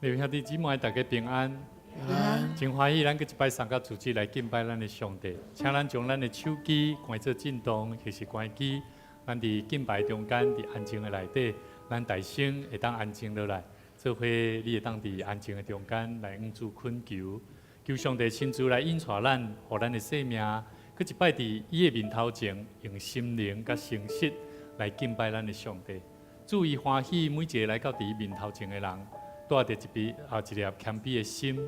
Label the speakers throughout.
Speaker 1: 弟兄姊妹，大家平安。真歡喜，咱閣一擺送到主日來敬拜咱的上帝。請咱將咱的手機關做震動，或是關機。咱佇敬拜中間，佇安靜的內底，咱大聲會當安靜落來，做伙你會當佇安靜的中間來向主懇求，求上帝親自來引帶咱，予咱的生命，閣一擺佇伊的面頭前，用心靈佮誠實來敬拜咱的上帝。主伊歡喜每一个來到佇伊面頭前的人，帶著一筆啊一粒謙卑的心，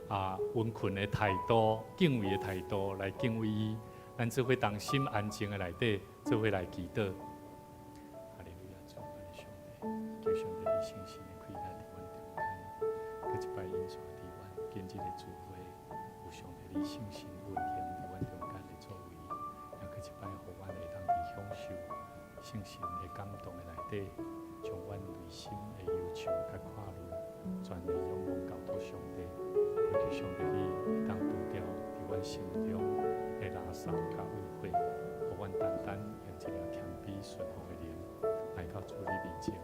Speaker 1: 啊溫存的態度、敬畏的態度來敬畏伊。咱做伙同心安靜的內底，做伙來祈禱。哈利路亞，主，阮的上帝，求上帝你聖神的氣力佇阮中間，閣一擺引帶佇阮今日的聚會，有上帝你聖神運行佇阮中間的作為，也閣一擺予阮會當佇享受聖神的感動的內底，將阮內心的憂愁佮看慮，全然仰望交託上帝，祈求上帝你會當除掉佇阮心中的垃圾佮污穢，予阮單單用一个謙卑順服的靈來到主你面前。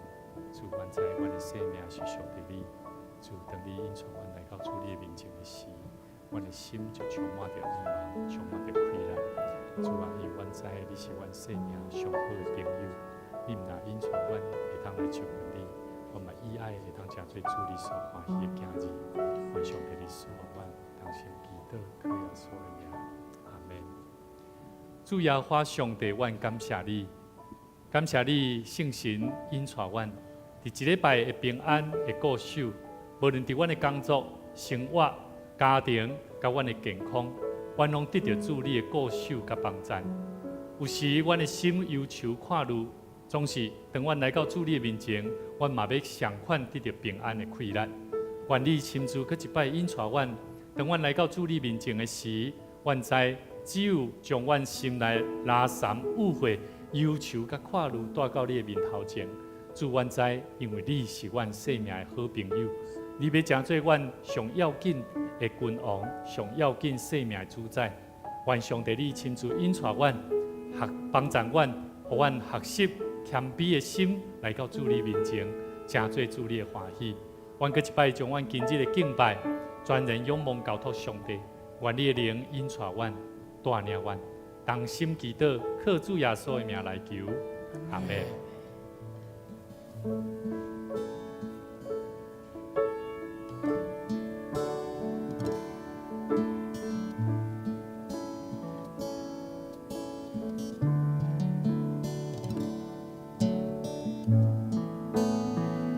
Speaker 1: 主，阮知阮的生命是屬佇你。主，當你引帶阮來到主你的面前的時，阮的心就充滿著希望，充滿著氣力。主啊，因為阮知你是阮生命上好的朋友，你毋但引帶阮會當來親近你，我嘛以愛會當成做主你所歡喜的囝兒。願上帝你賜福阮，同心祈禱，靠耶穌的名，阿們。主耶和華上帝，阮感謝你，感謝你聖神引帶阮，佇這禮拜的平安的顧守，無論佇阮的工作、生活、家庭，佮阮的健康，阮攏得著主你的顧守佮幫贊。有時阮的心憂愁看慮，總是當阮來到主你的面前，阮嘛欲相款得著平安的氣力。願你親自閣一擺引帶阮，當阮來到主你面前的時，阮知只有將阮心內垃圾、污穢、憂愁佮看慮帶到你的面頭前。主，阮知，因為你是阮生命的好朋友，你欲成做阮上要緊的君王，上要緊生命的主宰。願上帝你親自引帶阮，學幫助阮，予阮學習謙卑的心來到主你面前，成做主你的歡喜。阮閣一擺將阮今日的敬拜，全然仰望交託上帝。願你的靈引帶阮，帶領阮，同心祈禱，靠主耶穌的名來求，阿們。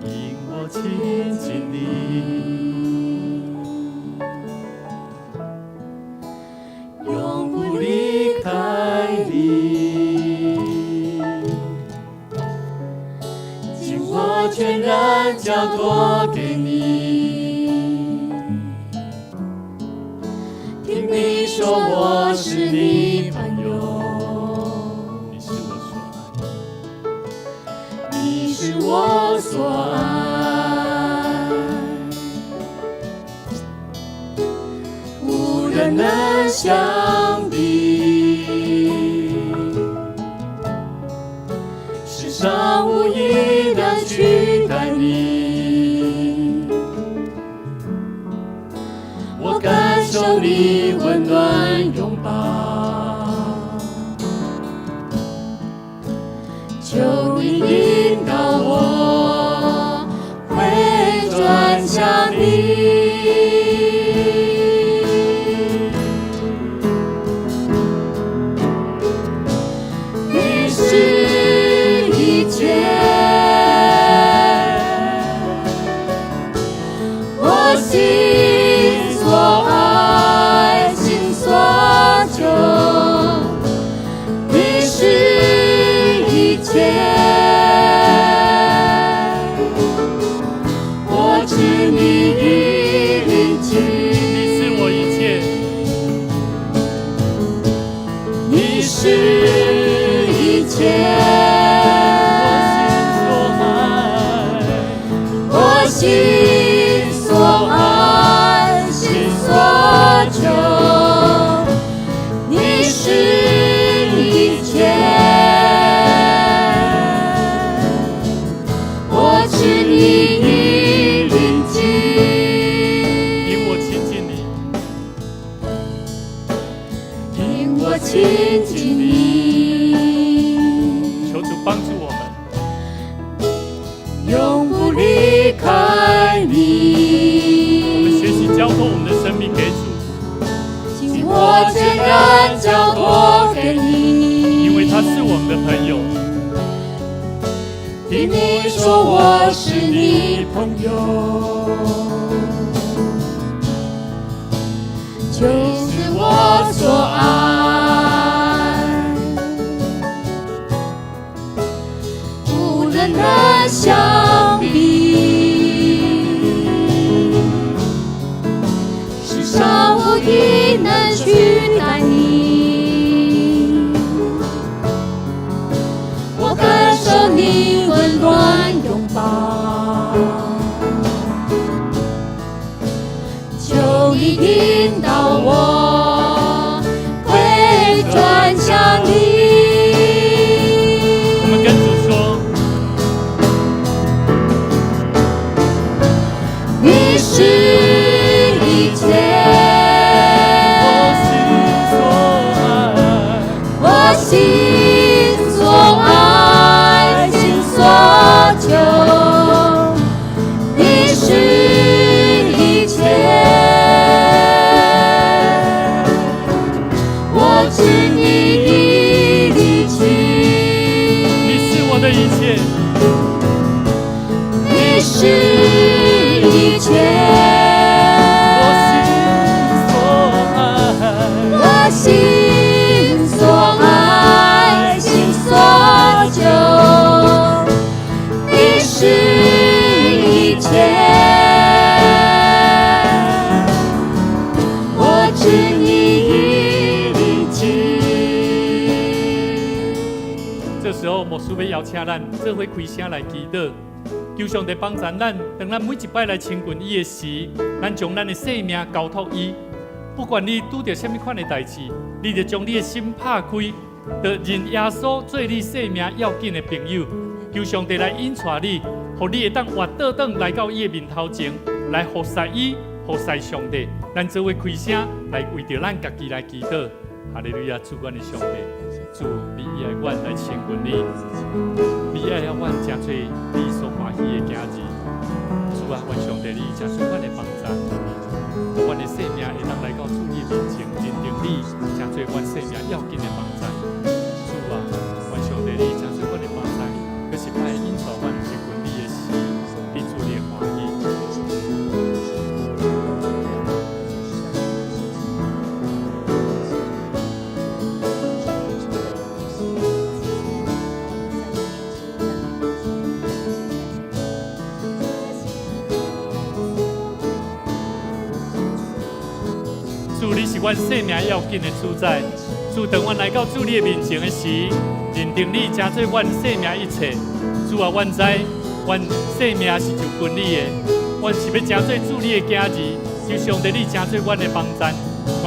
Speaker 2: 因我親近你，永不離開你，將我全然交託給你，聽你說我是你朋友，
Speaker 1: 你是我所愛，
Speaker 2: 你是我所愛，無人能相比，世上無一能取代你。我感受你溫暖擁抱，求你引導我回轉向你。你是一切，我心所愛，心所求。你是一切，我知你已臨近。
Speaker 1: 你是我一切，
Speaker 2: 你是一切，
Speaker 1: 我心所
Speaker 2: 我心所
Speaker 1: 愛，
Speaker 2: 愛，心所求。你是一切，你說我是你朋友，就是我所愛，無人能相比。世上無一能取代你，我感受你溫暖擁抱，求你引導我回轉向你。
Speaker 1: 我們跟主說，
Speaker 2: 你是一切，
Speaker 1: 我心所愛，
Speaker 2: 我心所愛，心所求，你是一切，我知你已離去，
Speaker 1: 你是我的一切，
Speaker 2: 你是一切，
Speaker 1: 我心所愛，
Speaker 2: 我心所愛，心所求，你是一切，我知你已離去。
Speaker 1: 這時候，牧師欲邀請咱做伙開聲來祈禱，求上帝幫助咱。當咱每一擺來親近伊的時，咱將咱的性命交託伊。不管你拄著啥物款的代誌，你就將你的心拍開，就認耶穌做你性命要緊的朋友。求上帝來引帶你，予你會當活倒轉來到伊的面頭前，來服侍伊，服侍上帝。咱做伙開聲來為著咱家己來祈禱。哈利路亞，主阮的上帝，主你愛阮來親近你，你愛阮成做你所歡喜的囝兒。主啊，願上帝你成做阮的幫助，予阮的性命會當來到主你面前，認定你成做阮性命要緊的幫助。主啊，願上帝你成做阮的幫助，閣是愛引帶阮親近你的時，得主你的歡喜。主，你是阮性命要緊的主宰。主，當阮來到主你的面前的時，認定你成做阮性命一切。主啊，阮知，阮性命是就近你的，阮是欲成做主你的囝兒，求上帝你成做阮的幫助，願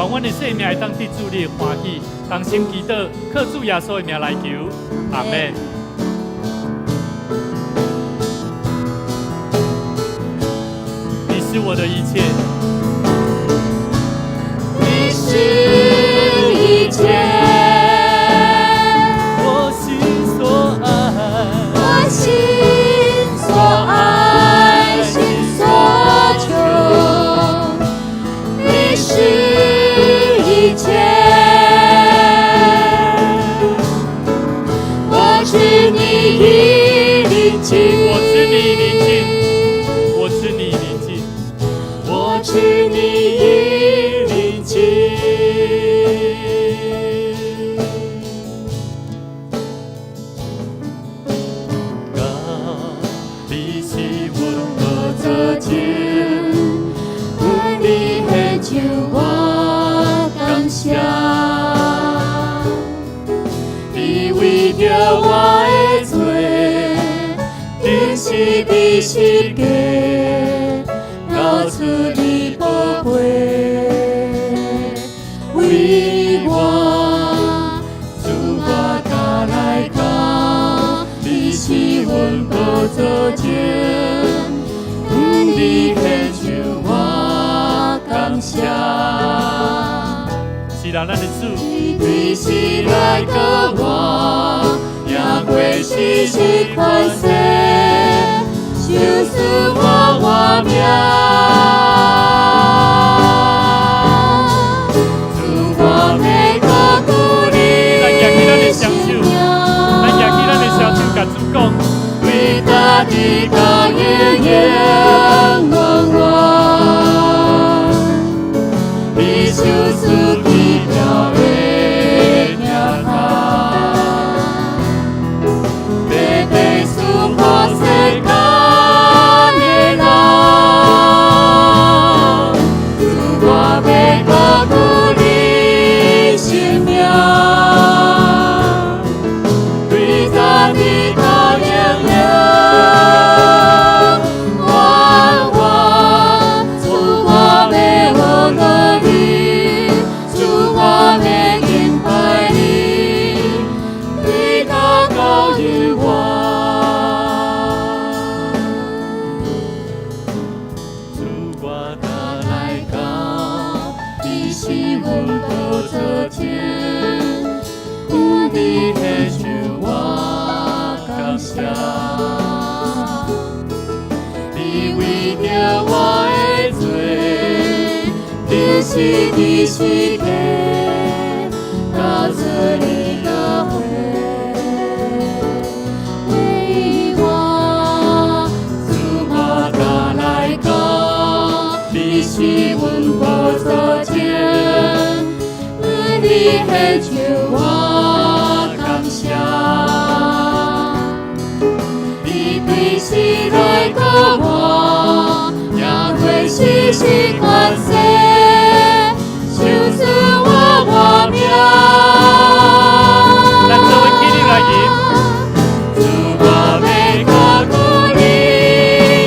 Speaker 1: 阮的性命會當得主你的歡喜，同心祈禱，靠主耶穌的名來求，阿們。你是我的一切，
Speaker 2: 你是一切，
Speaker 1: 我心所愛，
Speaker 2: 我心所愛，心所求，你是一切，我知你已臨近，
Speaker 1: 我知你已臨近，我知你已臨近，
Speaker 2: 我知你已臨近。
Speaker 1: 你是阮寶
Speaker 2: 座前，有你的手我感謝。你為著我的罪，釘死佇十架，流出你寶血，為我主我甲來到，你是阮寶座前，有你的手我感謝。
Speaker 1: 是啦，咱的主，
Speaker 2: 你是來甲我，贏過死是權勢，就是我活命。主我欲高舉你
Speaker 1: 咱舉起咱的雙手，咱舉起咱的雙手，共主講，
Speaker 2: 為到的羔羊永永遠，你手賜奇妙的疼痛，白白賜予世間的人，主我欲高舉你聖名，對咱的羔羊永遠，主我欲學樂你，主我欲敬拜你，對他高於我。主我若來到，你是阮寶座前，有你的手我感謝。你為著我的罪，釘死佇十架，交出你的血，為我。主我若來到，你是阮寶座前，有你的手我感謝。你對死來救我，也會時時關心，救贖我活命。
Speaker 1: 咱做伙起立來吟。
Speaker 2: 主我欲高舉你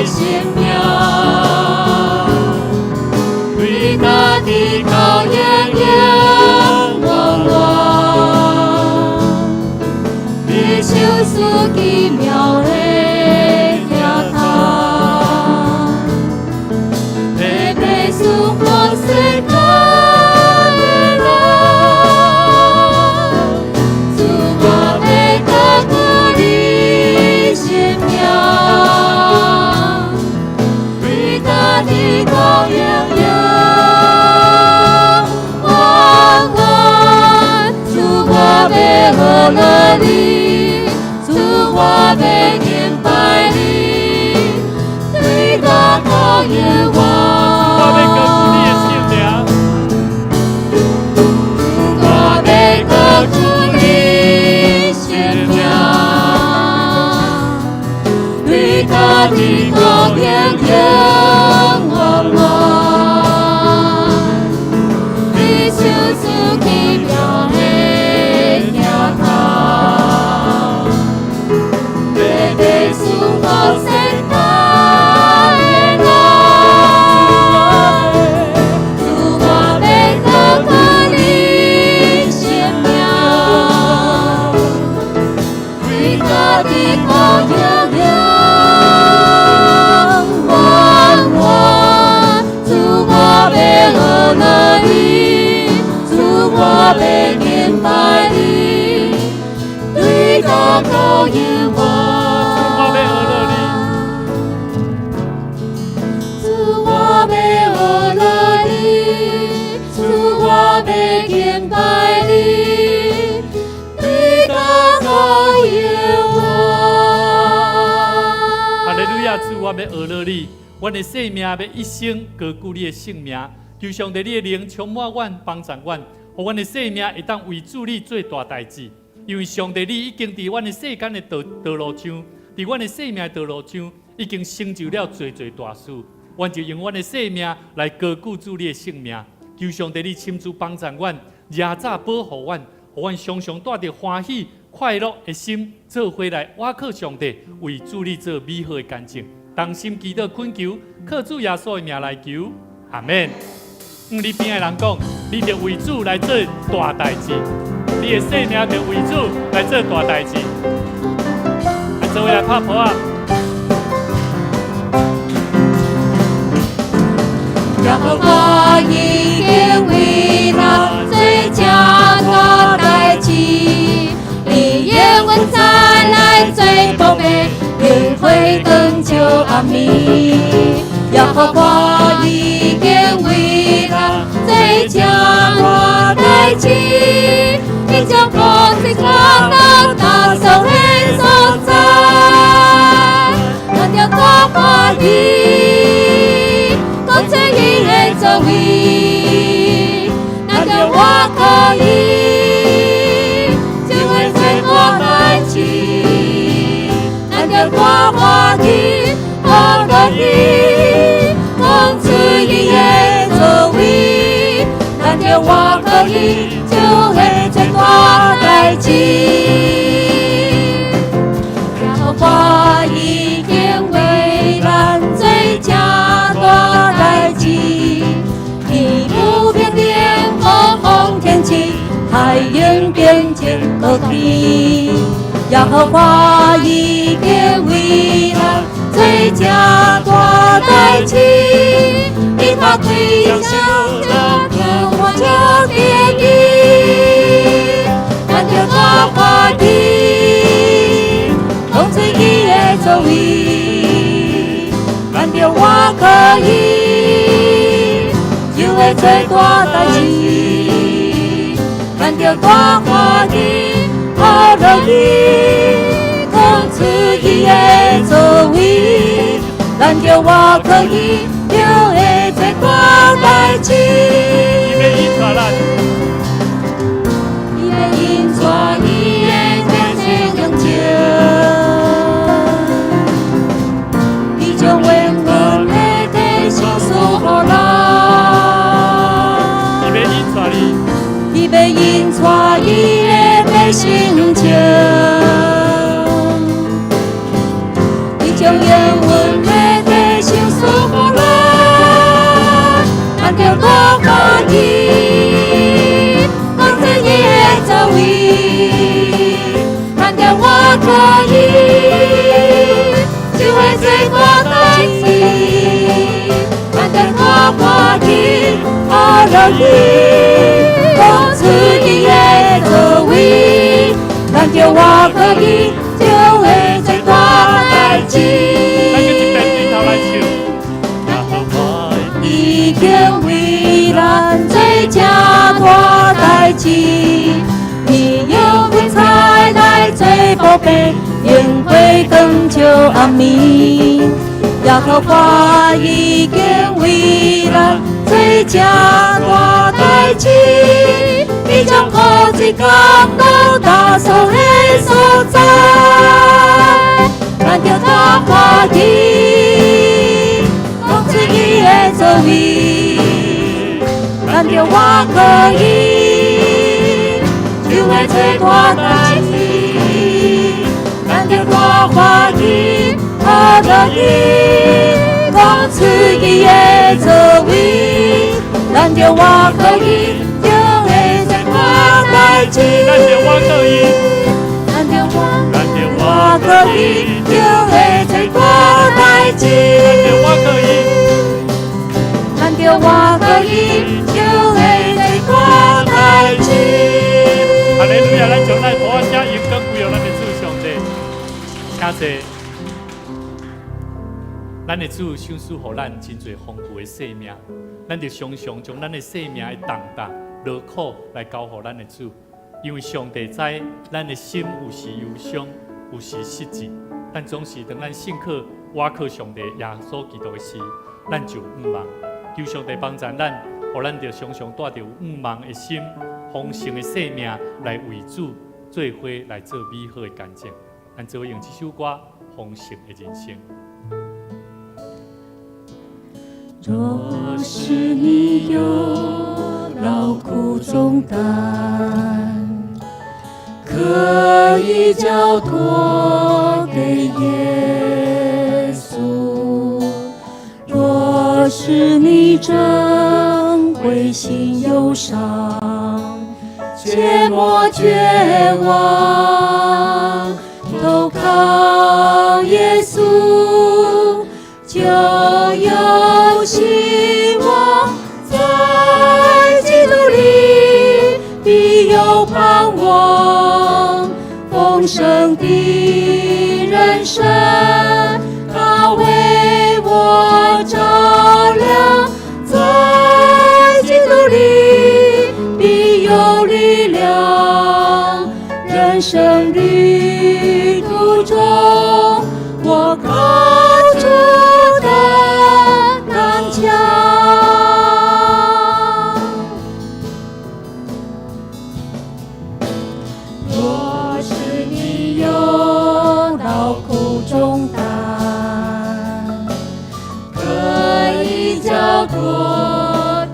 Speaker 2: 聖名，對他的羔羊永遠，你手賜奇妙的疼痛，白白賜予世間的人，主我欲高舉你聖名，對他的羔羊永遠，主我欲學樂你，主我欲敬拜你，對他高耶和
Speaker 1: 我欲高舉你的聖名，
Speaker 2: 我欲高舉你聖名，對他的羔羊永遠，你手賜奇妙的疼痛，白白賜予世間的人，主我欲高舉你聖名，對他的羔羊永遠，主我欲學樂你，主我欲敬拜你，對他高耶和
Speaker 1: 我欲學樂你。
Speaker 2: 主我欲學樂你，主我欲敬拜你，對他高耶和。
Speaker 1: 哈利路亞，主我欲學樂你，阮的生命欲一生高舉你的聖名。求上帝你的靈充滿阮，幫助阮，予阮的生命會當為主你做大代誌。因為上帝你已經佇阮的世間的道路上，佇阮的生命的道路上，已經成就了濟濟大事。阮就用阮的生命來高舉主你的聖名。求上帝你親自幫助阮，耶早保護阮，予阮常常帶著歡喜快樂的心，做伙來倚靠上帝，為主你做美好的見證。同心祈禱懇求，靠主耶穌的名來求，阿門。向你邊的人講，你著為主來做大代誌，你的生命著為主來做大代誌。來，做伙來拍噗仔。
Speaker 2: 耶和華已經為咱做這大代誌，你永遠再來做寶貝，靈火長照暗暝。耶和華已經為咱做這大代誌，伊將國勢傳到大小的所在。暝。耶和華已經為咱做這大代誌，伊打開雙手，我就得醫，咱著大歡喜，當作伊的作為，咱著活可以，就會做大代誌，咱著大歡喜，好樂意，講出伊的作為，咱著活可以，就會做大代誌。
Speaker 1: 伊欲引帶咱，
Speaker 2: 伊欲引帶伊的百姓永情，伊將永恆的提醒賜予咱。
Speaker 1: 伊欲引帶你，
Speaker 2: 伊欲引帶伊的百姓情，伊將永恆的提醒賜予咱，咱著大歡喜，講出伊的作為，咱著活可以，就會做大代誌，咱著大歡喜，好樂意，講出伊的作為，咱著活可以，就會做大代誌。
Speaker 1: 咱閣一遍對頭來唱。耶和華
Speaker 2: 已經為咱做這大代誌，伊用雲彩來做寶貝，榮華光照暗暝。耶和華已經為咱做這大代誌，伊將苦水甘露打掃的所在，咱著大歡喜，講出伊的作為，咱著活可以，就會做大代誌，咱著大歡喜，好樂意，講出伊的作為，咱著活可以，就會做大代誌。
Speaker 1: 咱著活可以，
Speaker 2: 咱著活
Speaker 1: 咱著
Speaker 2: 活可以，就會做大代誌。
Speaker 1: 咱著活可以，
Speaker 2: 咱著活可以，就會做大代誌。
Speaker 1: 哈利路亞！咱將咱塗仔聲榮光歸予咱的主上帝，請坐。咱的主賞賜予咱真濟豐富的生命，咱就常常將咱的生命的重擔、勞苦來交予咱的主，因為上帝知咱的心有時憂傷，有時失志，但總是當咱信靠、倚靠上帝耶穌基督的時，咱就有盼望。求上帝幫助咱，予咱著常常帶著有盼望的心、豐盛的生命來為主做伙來做美好的見證。咱做伙用這首歌《豐盛的人生》。
Speaker 2: 若是你有勞苦重擔，可以交託給耶穌。若是你正灰心憂傷，切莫絕望，投靠耶穌，就有希望，在基督裡必有盼望，豐盛的人生，他為我照亮，在基督裡必有力量，人生旅途中，我靠主得剛強。若是你有勞苦重擔，可以交託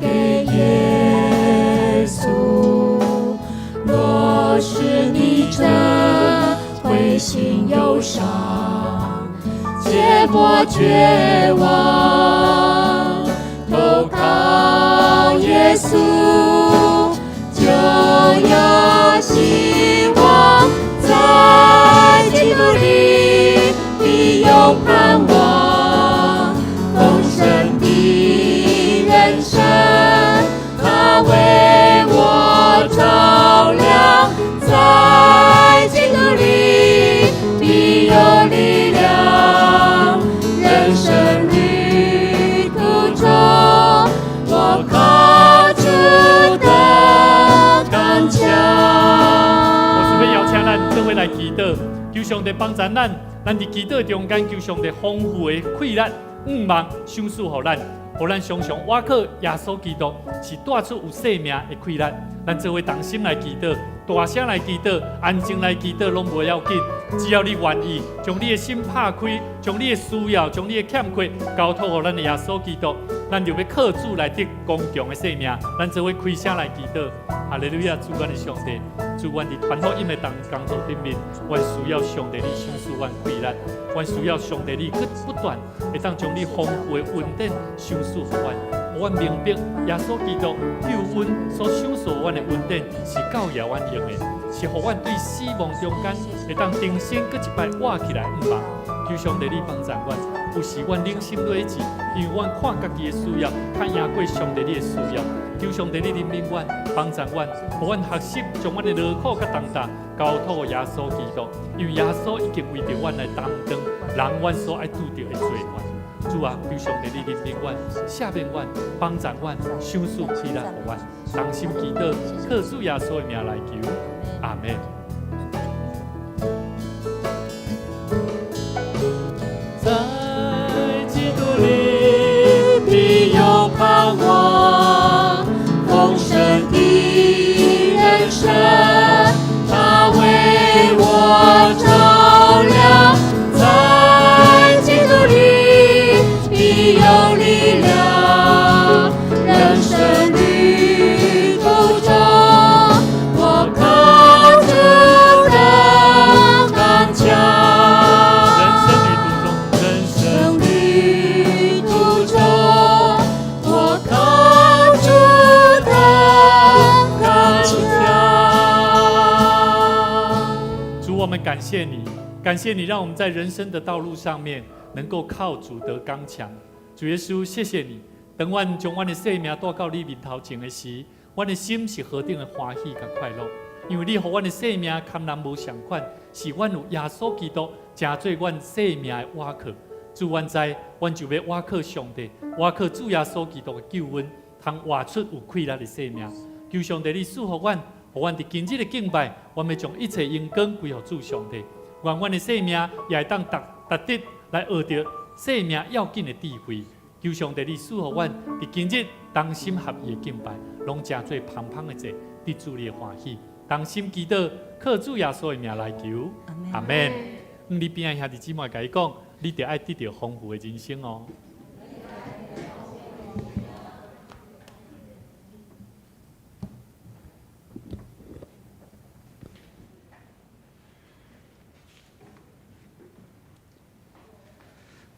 Speaker 2: 給耶穌。若是你正灰心憂傷，切莫絕望，投靠耶穌，就有希望，在基督裡必有盼望，豐盛的人生，他為我照亮。在基督裡必有力量，人生旅途中，我靠主得剛強。
Speaker 1: 我是欲邀請咱做伙來祈禱，求上帝幫助咱，咱佇祈禱中間求上帝豐富的氣力、向望、賞賜予咱，予咱常常倚靠耶穌基督，是帶出有生命的氣力。咱做伙同心來祈禱，大聲來祈禱，安靜來祈禱，攏無要緊。只要你願意，將你的心拍開，將你的需要，將你的欠缺交託予咱的耶穌基督，咱就欲靠主來得剛強的生命。咱做伙開聲來祈禱，哈利路亞！主阮的上帝，主阮佇傳福音的當工作頂面，阮需要上帝你賞賜阮氣力，阮需要上帝你閣不斷會當將你豐富的恩典賞賜予阮，予阮明白耶穌基督救恩所賞賜阮的恩典是夠額阮用的，是予阮對死亡中間會當重新閣一擺活起來向望。求上帝你幫助阮，有時阮忍心累志，因為阮看家己的需要，較贏過上帝你的需要。求上帝你憐憫阮，幫助阮，予阮學習將阮的勞苦佮重擔交託予耶穌基督，因為耶穌已經為著阮來擔當人阮所愛拄著的罪罰。主啊，求上帝你憐憫阮，赦免阮，幫助阮，賞賜氣力予阮，同心祈禱，靠主耶穌的名來求，阿們。在基督裡
Speaker 2: 必有盼望，豐盛的人生，他為我照亮。在基督裡必有力量，人生旅途中，我靠主得剛強。
Speaker 1: 人生旅途中，人生
Speaker 2: 生旅途中，我靠主得剛強。
Speaker 1: 主，我們感謝你，感謝你讓我們在人生的道路上面能夠靠主得剛強。主耶穌，謝謝你。當阮將阮的生命帶到你面頭前的時，阮的心是何等的歡喜佮快樂，因為你予阮的生命堪人無相款，是阮有耶穌基督成做阮生命的倚靠。主，阮知，阮就欲倚靠上帝，倚靠主耶穌基督的救恩，通活出有氣力的生命。求上帝你賜福阮，予阮佇今日的敬拜，阮欲將一切榮光歸予主上帝。願阮的生命也會當值得來學著生命要緊的智慧。求上帝你賜予阮佇今日同心合意的敬拜，攏成做芳芳的祭，得主你的歡喜。同心祈禱，靠主耶穌的名來求，阿們。你邊仔兄弟姊妹共伊講，你著愛得著豐富的人生哦。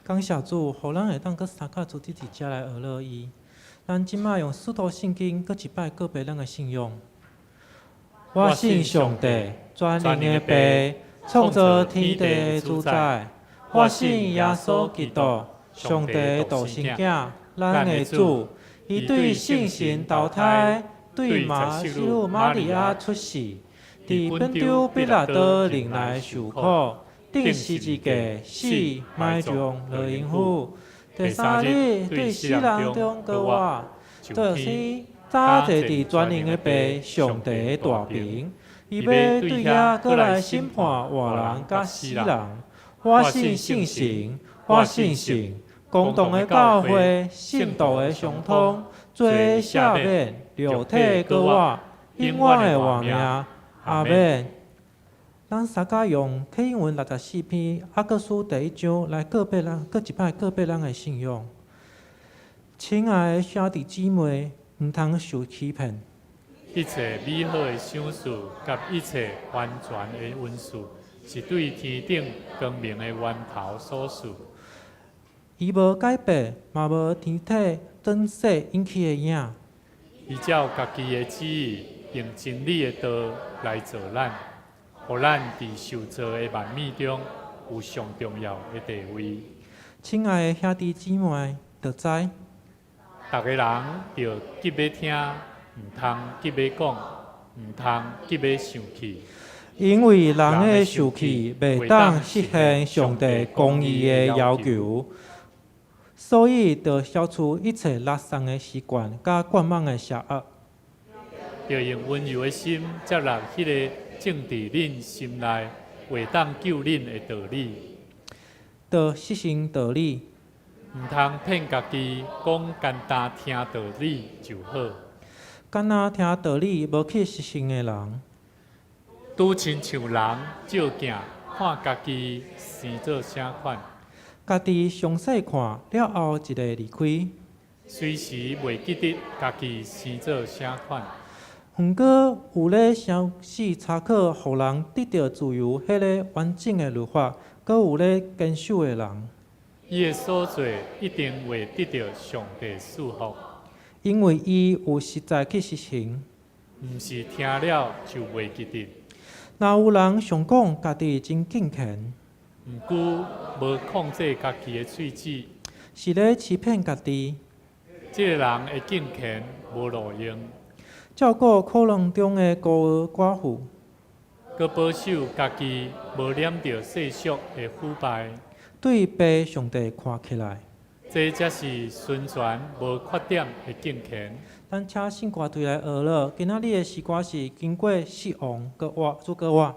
Speaker 3: 感謝主，予咱會當閣三甲主佇遮來學樂伊。咱這擺用使徒信經，閣一擺告白咱的信仰。我信上帝，全能的父，創造天地的主宰。我信耶穌基督，上帝的獨生囝，咱的主。伊對聖神投胎，對瑪西魯瑪利亞出世，佇本丟彼拉多任內受苦。釘十字架，死，埋葬，落陰府。第三日，對死人中復活，登天，早坐佇全能的父上帝的大爿。伊欲對遐閣來審判活人佮死人。我信聖神，我信聖公同的教會，聖徒的相通，罪赦免，肉體復活，永遠的活命。阿們。咱三家用啟英文64篇雅各書第一章來告白咱，閣一擺告白咱的信仰。親愛的兄弟姊妹，毋通受欺騙。
Speaker 1: 一切美好的賞賜佮一切完全的恩賜，是對天頂光明的源頭所賜。
Speaker 3: 伊無改變，嘛無天體轉勢引起的影。
Speaker 1: 伊照家己的旨意，用真理的道來造咱。予咱佇受造的萬物中有上重要的地位。
Speaker 3: 親愛的兄弟姊妹，著知，
Speaker 1: 逐个人著急欲聽，毋通急欲講，毋通急欲生氣。
Speaker 3: 因為人的受氣袂當實現上帝公義的要求，所以著消除一切垃圾的習慣佮慣妄的邪惡。
Speaker 1: 著用溫柔的心接納彼个種佇恁心內會當救恁的道理。
Speaker 3: 著實行道理，
Speaker 1: 毋通騙家己，講干焦聽道理就好。
Speaker 3: 敢若聽道理無去實行的人，
Speaker 1: 拄親像人照鏡看家己生做啥款，
Speaker 3: 家己詳細看了後一个離開。
Speaker 1: 隨時袂記得家己生做啥款。
Speaker 3: 毋過有咧嘗試查考，予人得著自由，彼个完整的律法，閣有咧堅守的人，
Speaker 1: 伊的所做一定會得著上帝賜福，
Speaker 3: 因為伊有實在去實行。
Speaker 1: 毋是聽了就袂記得。
Speaker 3: 若有人想講家己真敬虔，
Speaker 1: 毋過無控制家己的喙舌，
Speaker 3: 是咧欺騙家己。
Speaker 1: 這个人的敬虔無路用。
Speaker 3: 照顧苦難中的孤兒寡婦，
Speaker 1: 閣保守家己無染著世俗的腐敗，
Speaker 3: 對父上帝看起來，
Speaker 1: 這才是純全無缺點的敬虔。
Speaker 3: 咱請聖歌隊來學樂。今仔日的詩歌是經過死亡閣活，主閣活。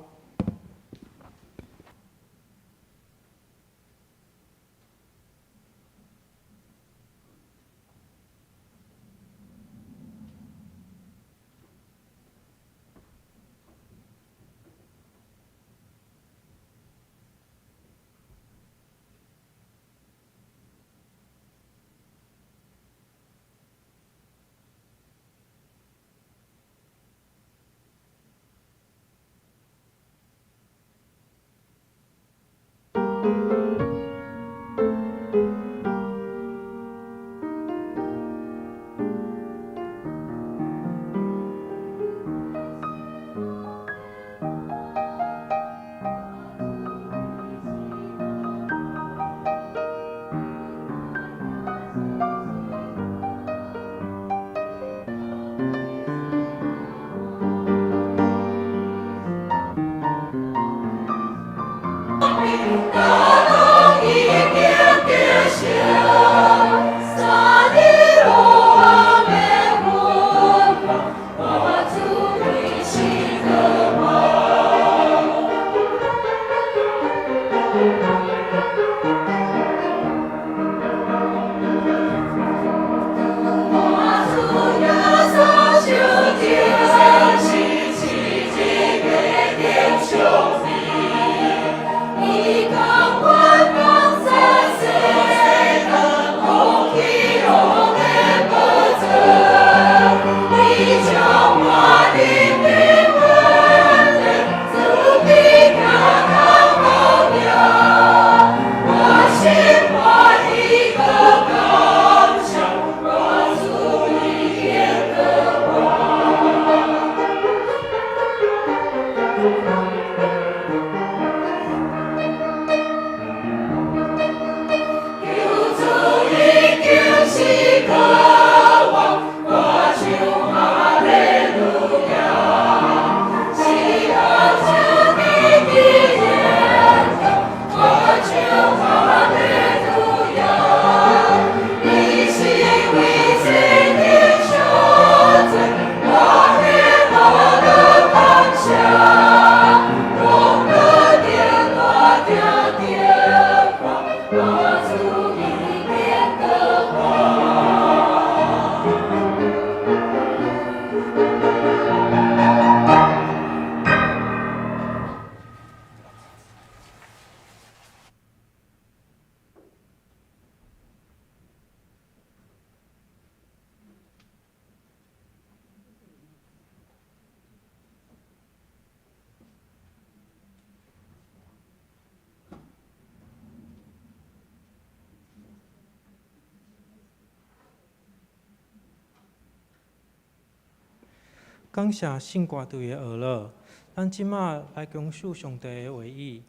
Speaker 3: 感謝聖歌隊的學樂。咱這馬來享受上帝的話語。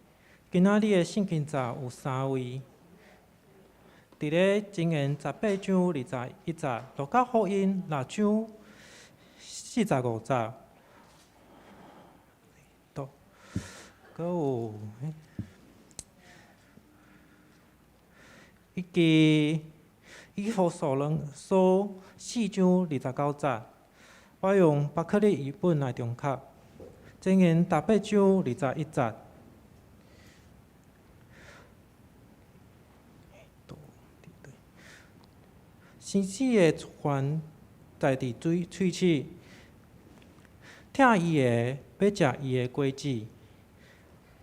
Speaker 3: 今仔日的聖經節有三位，佇咧箴言18章21節，路加福音6章45節，都，閣有以及以弗所書4章29節。我用巴克利譯本來重讀。箴言十八章二十一節。生死的泉在佇嘴喙齒，疼伊的欲食伊的果子。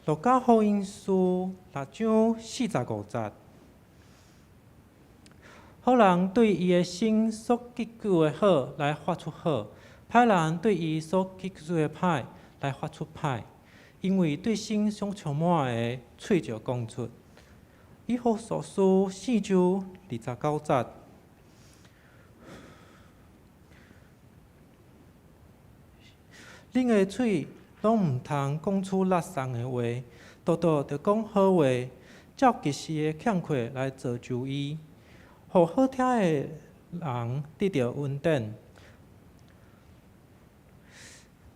Speaker 3: 路加福音書6章45節。好人對伊的心所祈求的好來發出好，歹人對伊所祈求的歹來發出歹，因為對心所充滿的，喙就講出。以弗所書4章29節。恁的喙攏毋通講出垃圾的話，獨獨著講好話，照及時的欠缺來造就伊，予好聽的人得著恩典。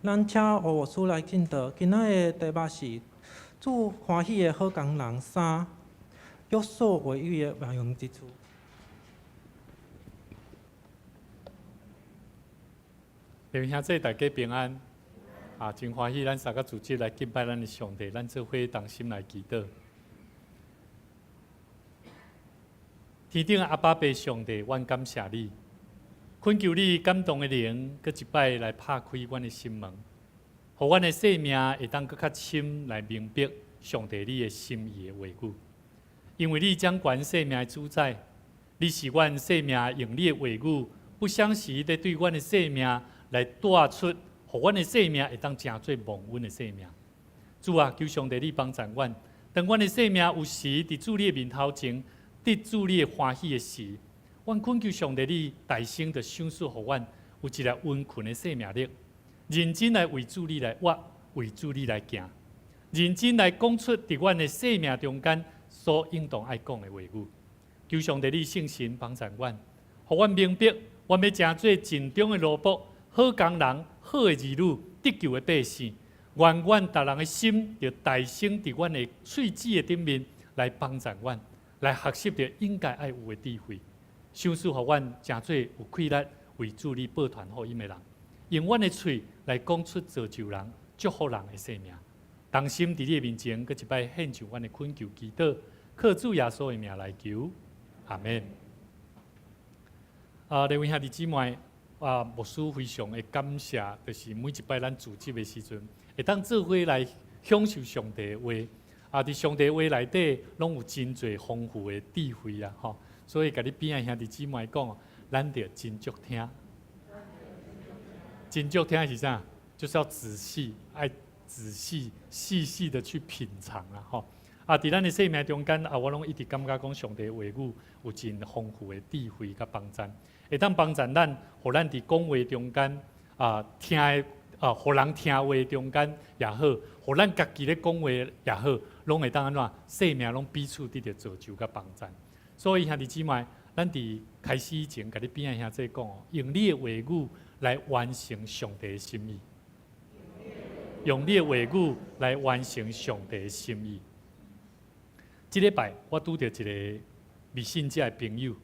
Speaker 3: 咱請吳牧師來進道，今仔日的題目是主歡喜的好工人三，約束話語的萬用之處。
Speaker 1: 弟兄姊妹，大家平安。啊，真歡喜，咱三個組織來敬拜咱的上帝，咱做伙同心來祈禱。天頂的阿爸父上帝，阮感謝你，懇求你感動的靈，閣一擺來拍開阮的心門，予阮的生命會當閣較深來明白上帝你的心意的話語。因為你掌管生命的主宰，你是阮生命用你的話語，不相時地對阮的生命來帶出，予阮的生命會當成做蒙恩的生命。主啊，求上帝你幫助阮，當阮的生命有時佇主你的面頭前得主你的歡喜的時，阮懇求上帝你大聲的賞賜予阮有一个溫存的生命力，認真來為主你來活，為主你來行，認真來講出佇阮的生命中間所應當愛講的話語。求上帝你聖神幫助阮，予阮明白，阮欲成做盡忠的奴僕。好工人，好的兒女，得救的百姓，願阮逐人的心，著大聲佇阮的喙齒的頂面來幫助阮，來學習著應該愛有的智慧，賞賜予阮成做有氣力為主你報傳福音的人，用阮的喙來講出造就人、祝福人的生命。同心佇你的面前，閣一擺獻上阮的懇求祈禱，靠主耶穌的名來求，阿們。啊，各位兄弟姊妹。啊，牧師非常的感謝，就是每一擺咱組織的時陣，會當做伙來享受上帝的話。啊，佇上帝的話內底，攏有真濟豐富的智慧啊！吼，所以共你邊仔兄弟姊妹講，咱著斟酌聽，斟酌聽是啥？就是要仔細，愛仔細、細細的去品嘗啊！吼，啊，佇咱的生命中間，啊，我攏一直感覺講上帝的話語有真豐富的智慧佮幫助。會當幫助咱，予咱佇講話中間啊，聽的啊，予人聽話中間也好，予咱家己咧講話也好，攏會當按怎？生命攏彼此得著造就佮幫助。所以兄弟姊妹，咱佇開始以前，共你邊仔兄弟講哦，用你的話語來完成上帝的心意，用你的話語來完成上帝的心意。這禮拜我拄著一個未信者的朋友。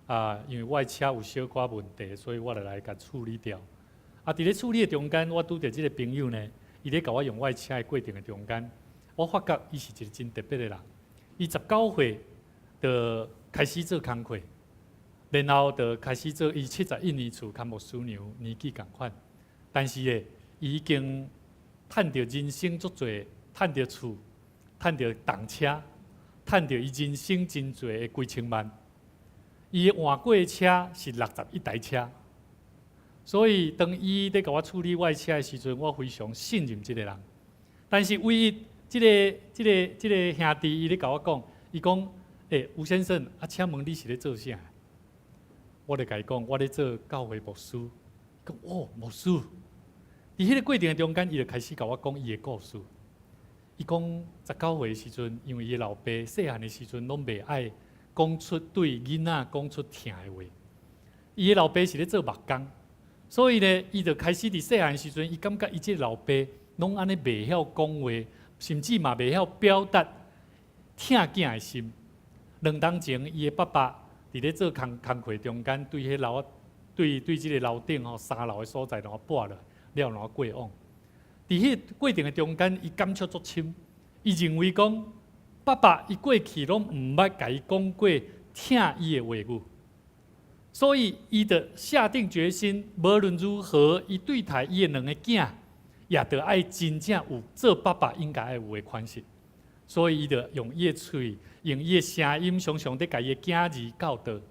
Speaker 1: 啊，因為我的車有小可問題，所以我就來共處理掉。啊，佇咧處理的中間，我拄著這個朋友呢，伊咧共我用我的車的過程的中間，我發覺伊是一個真特別的人。伊19歲就開始做工課，然後就開始做。伊71年次較牧師娘年紀仝款，但是呢，伊已經趁著人生足濟，趁著厝，趁著重車，趁著伊人生真濟的幾千萬。伊換過的車是61台車，所以當伊咧共我處理我的車的時陣，我非常信任這個人。但是唯一這個、這個、這個兄弟，伊咧共我講，伊講：欸，吳先生，啊，請問你是咧做啥？我就共伊講，我咧做教會牧師。伊講：哦，牧師，佇彼个過程中間，伊就開始共我講伊的故事。伊講19歲的時陣，因為伊的老爸細漢的時陣攏袂愛講出對囡仔講出疼的話。伊的老爸是咧做木工，所以呢，伊就開始佇細漢的時陣，伊感覺伊這个老爸攏按呢袂曉講話，甚至嘛袂曉表達疼囝的心。2冬前，伊的爸爸佇咧做工工課中間，對彼樓對對這个樓頂吼3樓的所在，予跋落，了予過往。佇彼个過程的中間，伊感觸足深。伊認為講，爸爸伊過去攏毋捌共伊講過疼伊的話語，所以伊就下定決心，無論如何，伊對待伊的兩个囝，也著愛真正有做爸爸應該愛有的款式。所以伊就用伊的喙，用伊的聲音，常常佇共伊的囝兒教導。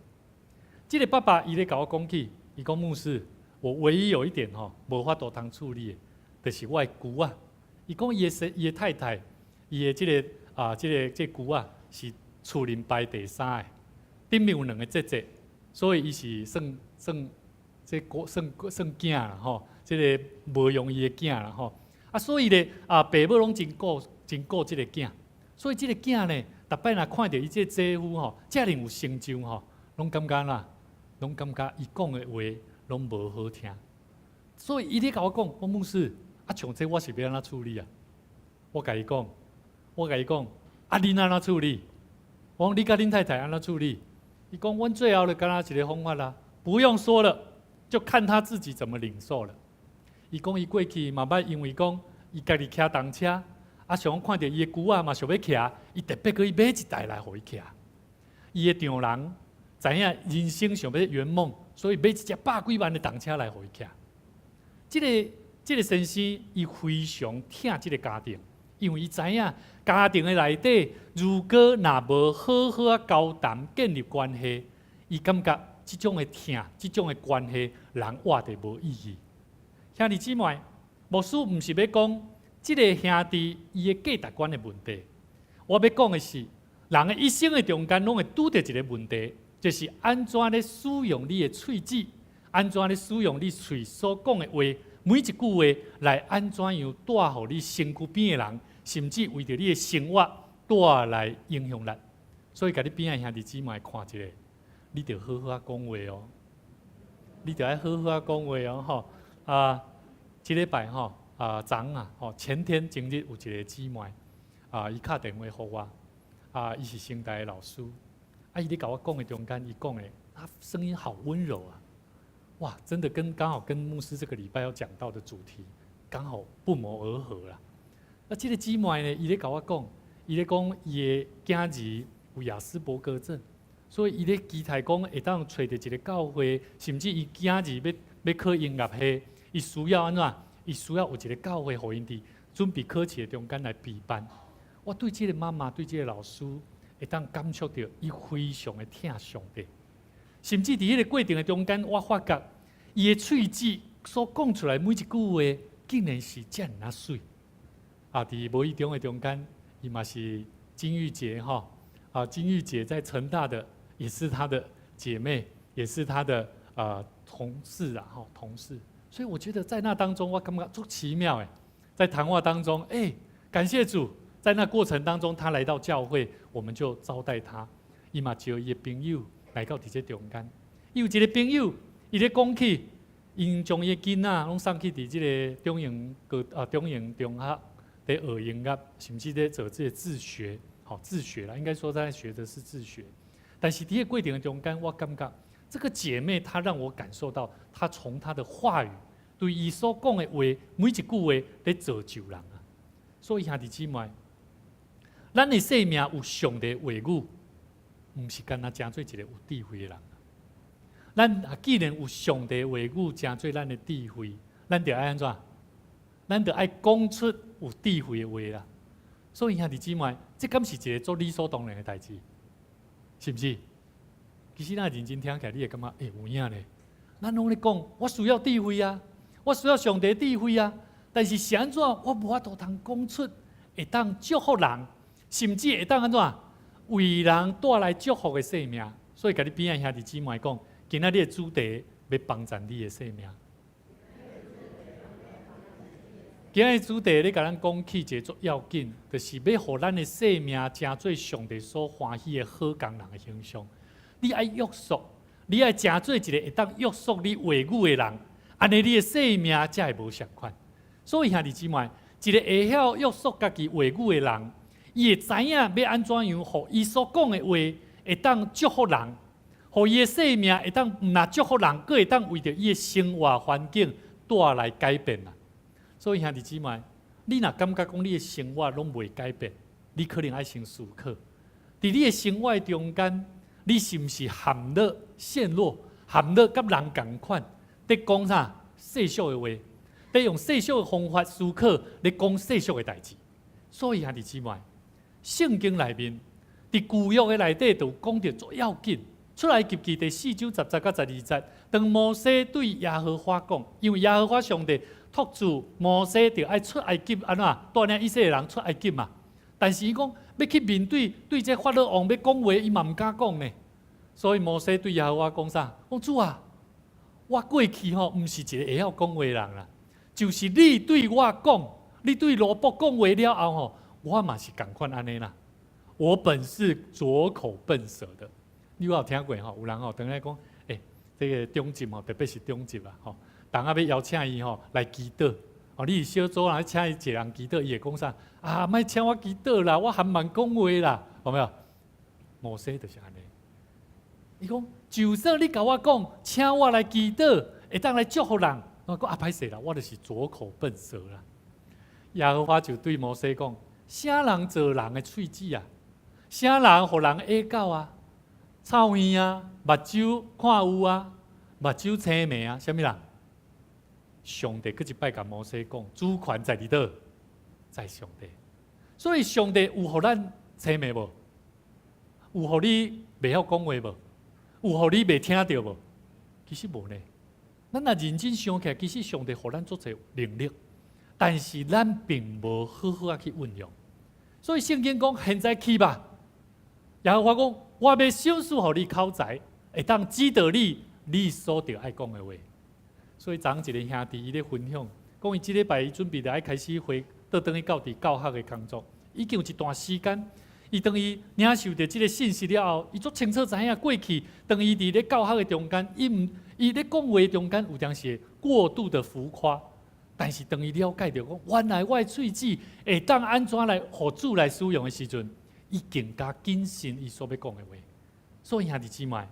Speaker 1: 這个爸爸伊咧共我講起，伊講牧師，我唯一有一點吼，無法度通處理的，就是我的姑仔。伊講伊的伊的太太，伊的這个啊，這个這个姑仔是厝裡排第三个，頂面有兩个姐姐，所以伊是算算這個算算囝啦吼，這个無容易的囝啦吼。啊，所以咧啊，爸母攏真顧真顧這个囝，所以這个囝呢，逐擺若看著伊這个姐夫吼，遮爾有成就吼，攏感覺啦，攏感覺伊講的話攏無好聽。所以伊咧共我講，講牧師，啊，像這我是欲按怎處理啊？我共伊講，我共伊講，啊，恁按怎處理？我講你佮恁太太按怎處理？伊講，阮最後就敢若一个方法啦，不用說了，就看他自己怎麼領受了。伊講伊過去嘛捌因為講伊家己騎重車，啊，想講看著伊的姑仔嘛想欲騎，伊特別閣去買一台來予伊騎。伊的丈人知影人生想欲圓夢，所以買一隻百幾萬的重車來予伊騎。這个先生伊非常疼這个家庭，因為伊知影家庭的內底，如果若無好好仔交談建立關係，伊感覺這種的疼、這種的關係，人活得無意義。兄弟姊妹，牧師毋是欲講這个兄弟伊的價值觀的問題，我欲講的是，人的一生的中間攏會拄著一个問題，就是按怎咧使用你的喙舌，按怎咧使用你喙所講的話，每一句話來按怎樣帶予你身軀邊的人，甚至為著你的生活帶來影響力。所以，共你邊的兄弟姊妹看一下，你著好好仔講話哦，你著愛好好仔講話哦，吼啊！這禮拜吼啊，昨啊吼，前天前日有一個姊妹啊，伊敲電話予我啊，伊是成大的老師，啊，伊咧共我講的中間，伊講的，他聲音好溫柔啊，哇，真的跟剛好跟牧師這個禮拜要講到的主題剛好不謀而合啦。啊，這個姊妹呢，伊咧共我講，伊咧講伊的囝兒有亞斯伯格症，所以伊咧期待講會當揣著一个教會，甚至伊囝兒欲考音樂系，伊需要按怎？伊需要有一个教會，予𪜶佇準備考試的中間來陪伴。我對這个媽媽，對這个老師，會當感觸著伊非常的疼上帝，甚至佇彼个過程的中間，我發覺伊的喙舌所講出來每一句話，竟然是遮爾仔媠。啊，佇無意中的中間，伊嘛是金玉姐吼，啊，金玉姐在成大的，也是她的姐妹，也是她的同事啊，吼，同事。所以我覺得在那當中，我感覺足奇妙誒，在談話當中，欸，感謝主，在那過程當中，他來到教會，我們就招待他。伊嘛招伊的朋友來到佇這中間。伊有一个朋友，伊咧講起，𪜶將伊的囡仔攏送去佇這个中營高啊中營中學佇學音樂，甚至咧做這个自學，好自學啦，應該說在學的是自學。但是佇個過程的中間，我感覺這個姐妹她讓我感受到，她從她的話語對伊所講的話，每一句話咧造就人啊。所以兄弟姊妹，咱的生命有上帝話語，毋是干焦成做一个有智慧的人。咱既然有上帝話語成做咱的智慧，咱著愛按怎？咱著愛講出有智慧的話啦。所以兄弟姊妹，這敢是一个足理所當然的代誌，是毋是？其實咱認真聽起來，你會感覺欸有影咧。咱攏咧講，我需要智慧啊，我需要上帝智慧啊。但是是按怎，我無法度通講出會當祝福人，甚至會當按怎為人帶來祝福的生命。所以，共你邊仔兄弟姊妹講，今仔日的主題欲幫贊你的生命。今日主題咧共咱講起一个足要緊，就是欲予咱的生命成做上帝所歡喜的好工人的形象。你愛約束，你愛成做一个會當約束你話語的人，按呢你的生命才會無仝款。所以兄弟姊妹，一个會曉約束家己話語的人，伊會知影欲按怎樣，予伊所講的話會當祝福人，予伊的生命會當毋但祝福人，閣會當為著伊的生活環境帶來改變啦。所以兄弟姊妹，你若感覺講你的生活攏袂改變，你可能愛先思考，佇你的生活中間，你是毋是陷落陷落陷落佮人仝款，佇講啥世俗的話，佇用世俗的方法思考，咧講世俗的代誌。所以兄弟姊妹，聖經內面佇舊約的內底就講著足要緊。出埃及記第四章10節到12節，當摩西對耶和華講，因為耶和華上帝託住摩西，著愛出埃及按怎帶領以色列人出埃及嘛。但是伊講欲去面對對這法老王欲講話，伊嘛毋敢講呢。所以摩西對耶和華講啥？講主啊，我過去吼毋是一个會曉講話的人啦，就是你對我講，你對奴僕講話了後吼，我嘛是仝款按呢啦。我本是拙口笨舌的。你有聽過吼？有人吼，當來講，欸，這个長執吼，特別是長執啊，吼，人啊欲邀請伊吼來祈禱，哦，你是小組人請伊一个人祈禱，伊會講啥？啊，莫請我祈禱啦，我含慢講話啦，有沒有？摩西就是按呢。伊講，就算你共我講，請我來祈禱，會當來祝福人，我講啊歹勢啦，我就是拙口笨舌啦。耶和華就對摩西講：啥人造人的喙齒啊？啥人予人耳狗啊？臭耳啊，目睭看有啊，目睭青盲啊，啥物人？上帝閣一擺共摩西講，主權在佇佗？在上帝。所以上帝有予咱青盲無？有予你袂曉講話無？有予你袂聽著無？其實無呢。咱若認真想起來，其實上帝予咱足濟能力，但是咱並無好好仔去運用。所以聖經講：現在去吧。耶和華講：我欲賞賜予你口才，會當指導你，你所著愛講的話。所以昨昏一个兄弟伊咧分享，講伊這禮拜伊準備著愛開始回倒轉去到佇教學的工作，已經有一段時間。伊當伊領受著這个信息了後，伊足清楚知影過去，當伊佇咧教學的中間，伊毋伊咧講話中間有當時過度的浮誇，但是當伊了解著講，原來我的喙齒會當按怎來予主來使用的時陣，伊更加謹慎伊所欲講的話。所以兄弟姊妹，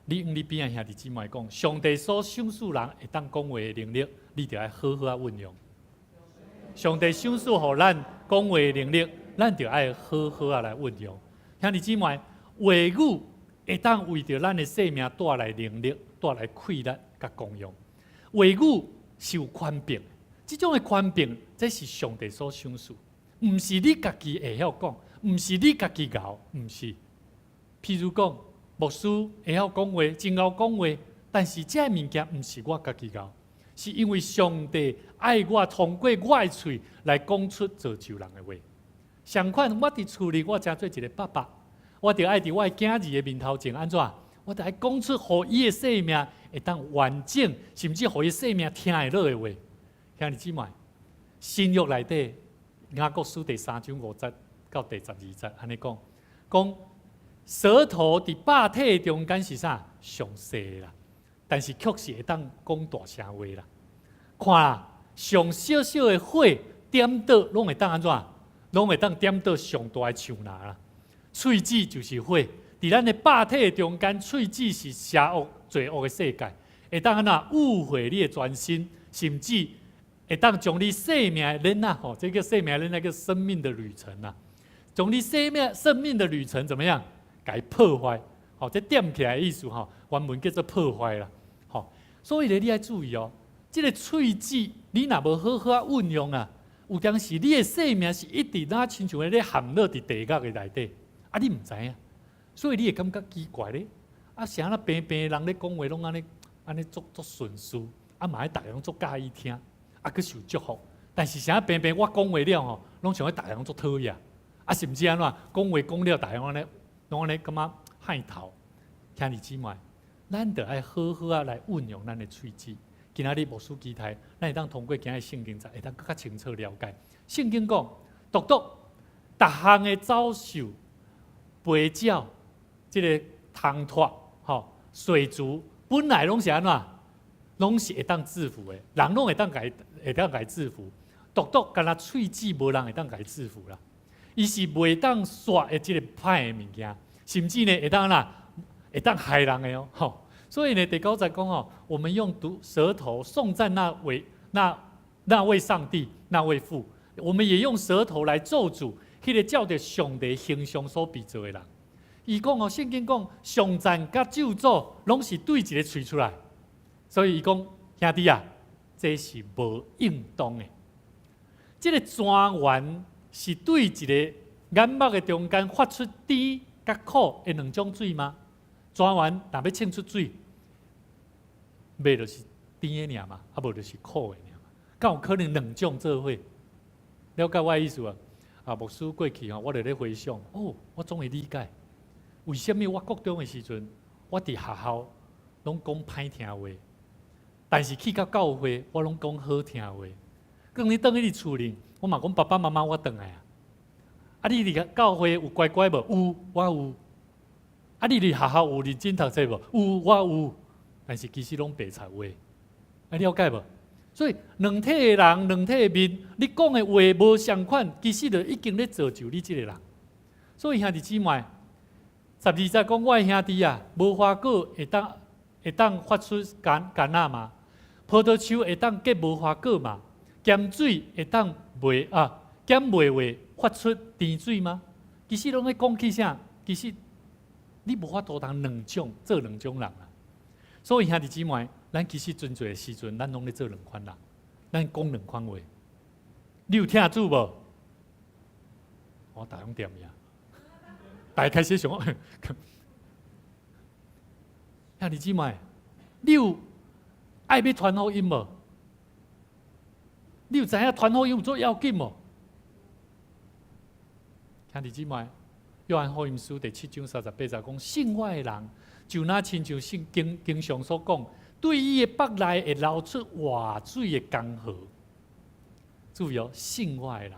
Speaker 1: 你向你邊仔兄弟姊妹講，上帝所賞賜人會當講話的能力，你著愛好好仔運用。上帝賞賜予咱講話的能力，咱著愛好好仔來運用。兄弟姊妹，話語會當為著咱的生命帶來能力、帶來氣力佮功用。話語是有權柄，這種的權柄，這是上帝所賞賜，毋是你家己會曉講，毋是你家己𠢕，毋是。譬如講，牧師會曉講話，真𠢕講話，但是這个物件毋是我家己𠢕，是因為上帝愛我，通過我的喙來講出造就人的話。相款，我佇厝裡，我成做一个爸爸，我著愛佇我的囝兒的面頭前按怎？我著愛講出予伊的生命會當完整，甚至予伊生命聽會落的話。兄弟姊妹，新約內底雅各書第三章5節到第12節，按呢講，講舌頭佇百體中間是啥？上細啦，但是卻是會當講大聲話啦。看啦，上小小的火點著，攏會當按怎？攏會當點著上大的樹林啦。喙齒就是火，佇咱的百體中間，喙齒是邪惡罪惡的世界，會當按怎污穢你的全身，甚至會當將你生命的鏈仔吼，這个生命的鏈仔叫生命的旅程啊，將你生命的旅程怎麼樣？共破壞，吼，這點起來的意思吼，原文叫做破壞啦，吼，所以咧，你愛注意哦，這个喙齒你若無好好仔運用啊，有當時你的生命是一直若親像咧陷落佇地獄的內底，啊，你毋知影，所以你會感覺奇怪咧，啊，啥若平平人咧講話攏按呢按呢足足順遂，啊嘛愛逐个攏足佮意聽，啊閣受祝福，但是啥平平我講話了吼，攏像咧逐个攏足討厭，啊甚至按怎講話講了，逐个攏按呢攏按呢感覺害頭。兄弟姊妹，咱著愛好好仔來運用咱的喙齒。今仔日牧師期待，咱會當通過今日聖經節，會當閣較清楚了解。聖經講，獨獨逐項的走獸、飛鳥、這个蟲豸、吼水族，本來攏是按怎？攏是會當制服的，人攏會當共伊制服。獨獨干焦喙齒無人會當共伊制服啦。伊是袂當殺的這个歹的物件，甚至呢會當啦，會當害人的哦。吼，所以呢，第九節講吼，我們用毒舌頭頌讚那位上帝，那位父，我們也用舌頭來咒詛彼个照著上帝形象所被造的人。伊講哦，聖經講頌讚佮咒詛攏是對一个喙出來，所以伊講兄弟啊，這是無應當的。這个泉源是對一个眼目的中間發出甜佮苦的兩種水嗎？泉源若欲衝出水，欲就是甜的爾嘛，啊無就是苦的爾嘛。敢有可能兩種做伙？了解我的意思無？啊，牧師過去吼，我就咧回想，哦，我終於理解，為啥物我國中的時陣，我佇學校攏講歹聽話，但是去到教會，我攏講好聽話。當你轉去佇厝裡，我嘛講爸爸媽媽，我轉來啊。啊，你佇教會有乖乖無？有，我有。啊，你佇學校有認真讀冊無？有，我有。但是其實攏白賊話，啊，了解無？所以兩體的人，兩體的面，你講的話無相款，其實就已經咧造就你這个人。所以兄弟姊妹，12節講我的兄弟啊，無花果會當發出橄橄欖嗎？葡萄樹會當結無花果嗎？鹹水會當袂啊？鹹袂會發出甜水嗎？其實攏咧講起啥？其實你無法度通兩種做兩種人啊。所以兄弟姊妹，咱其實真濟時陣，咱攏咧做兩款人，咱講兩款話。你有疼主無？我逐項點名，大家開始想，兄弟姊妹，你有愛欲傳福音無？你有知影傳福音有足要緊無？兄弟姊妹，約翰福音書第七章38節講：信我的人，就若親像聖經經上所講，對伊的腹內會流出活水的江河。注意哦，信我的人。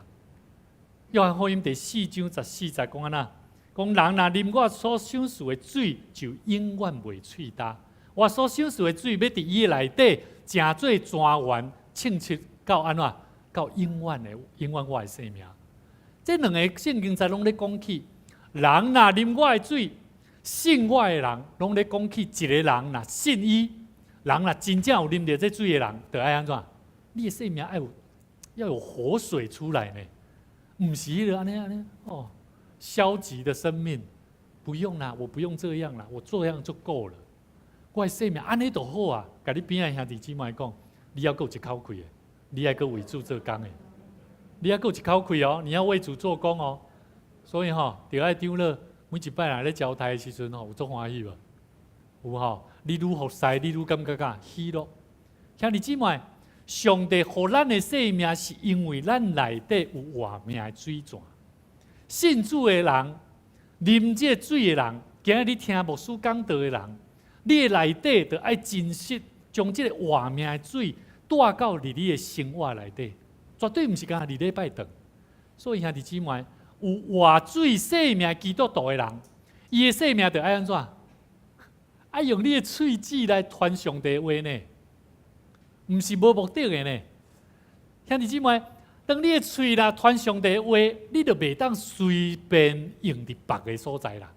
Speaker 1: 約翰福音第四章14節講按怎？講人若啉我所賞賜的水，就永遠袂喙焦。我所賞賜的水，欲佇伊的內底，成做泉源，衝出到按怎？到永遠的永遠我的生命。這兩個聖經節攏咧講起，人若啉我的水，信我的人，攏咧講起一個人若信伊，人若真正有啉著這水的人，就愛按怎？你的生命愛有要有活水出來呢，毋是彼个按呢按呢哦，消極的生命，不用啦，我不用這樣啦，我這樣就夠了。我的生命按呢就好啊，共你邊仔兄弟姊妹講，你猶閣有一口氣的，你猶閣為主做工的，你猶閣有一口氣哦，你要為主做工哦。所以吼，著愛長老每一擺來咧交代的時陣吼，有足歡喜無？有吼，你愈服侍，你愈感覺較喜樂。兄弟姊妹，上帝予咱的生命，是因為咱內底有活命的水泉。信主的人，啉這個水的人，今日你聽牧師講道的人，你的內底就愛珍惜，將這個活命的水帶到佇你的生活內底，絕對毋是干焦佇禮拜堂。所以兄弟姊妹，有活水生命基督徒的人，伊的生命就愛按怎？愛用你的喙齒來傳上帝話呢？毋是無目的的呢。兄弟姊妹，當你的喙若傳上帝話，你就袂當隨便用佇別个所在啦。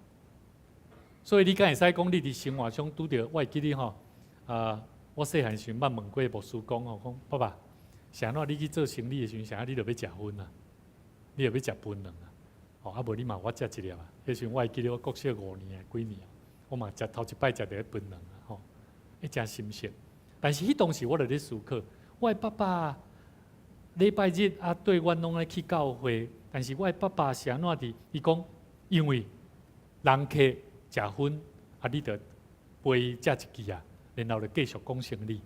Speaker 1: 所以你敢會使講，你佇生活中拄著，我會記得吼，啊，我細漢時捌問過牧師講吼，講爸爸，是按怎你去做生理的時陣，是按怎你著欲食薰啊？你著欲食檳榔啊？哦，啊無你嘛予我食一粒啊？彼時陣我會記得我國小五年抑幾年，我嘛食頭一擺食著檳榔啊，吼，會誠新鮮。但是彼當時我就咧思考，我的爸爸禮拜日啊綴阮攏愛去教會，但是我的爸爸是按怎佇？伊講，因為人客食薰，啊，你著陪伊食一支啊，然後就繼續講生理。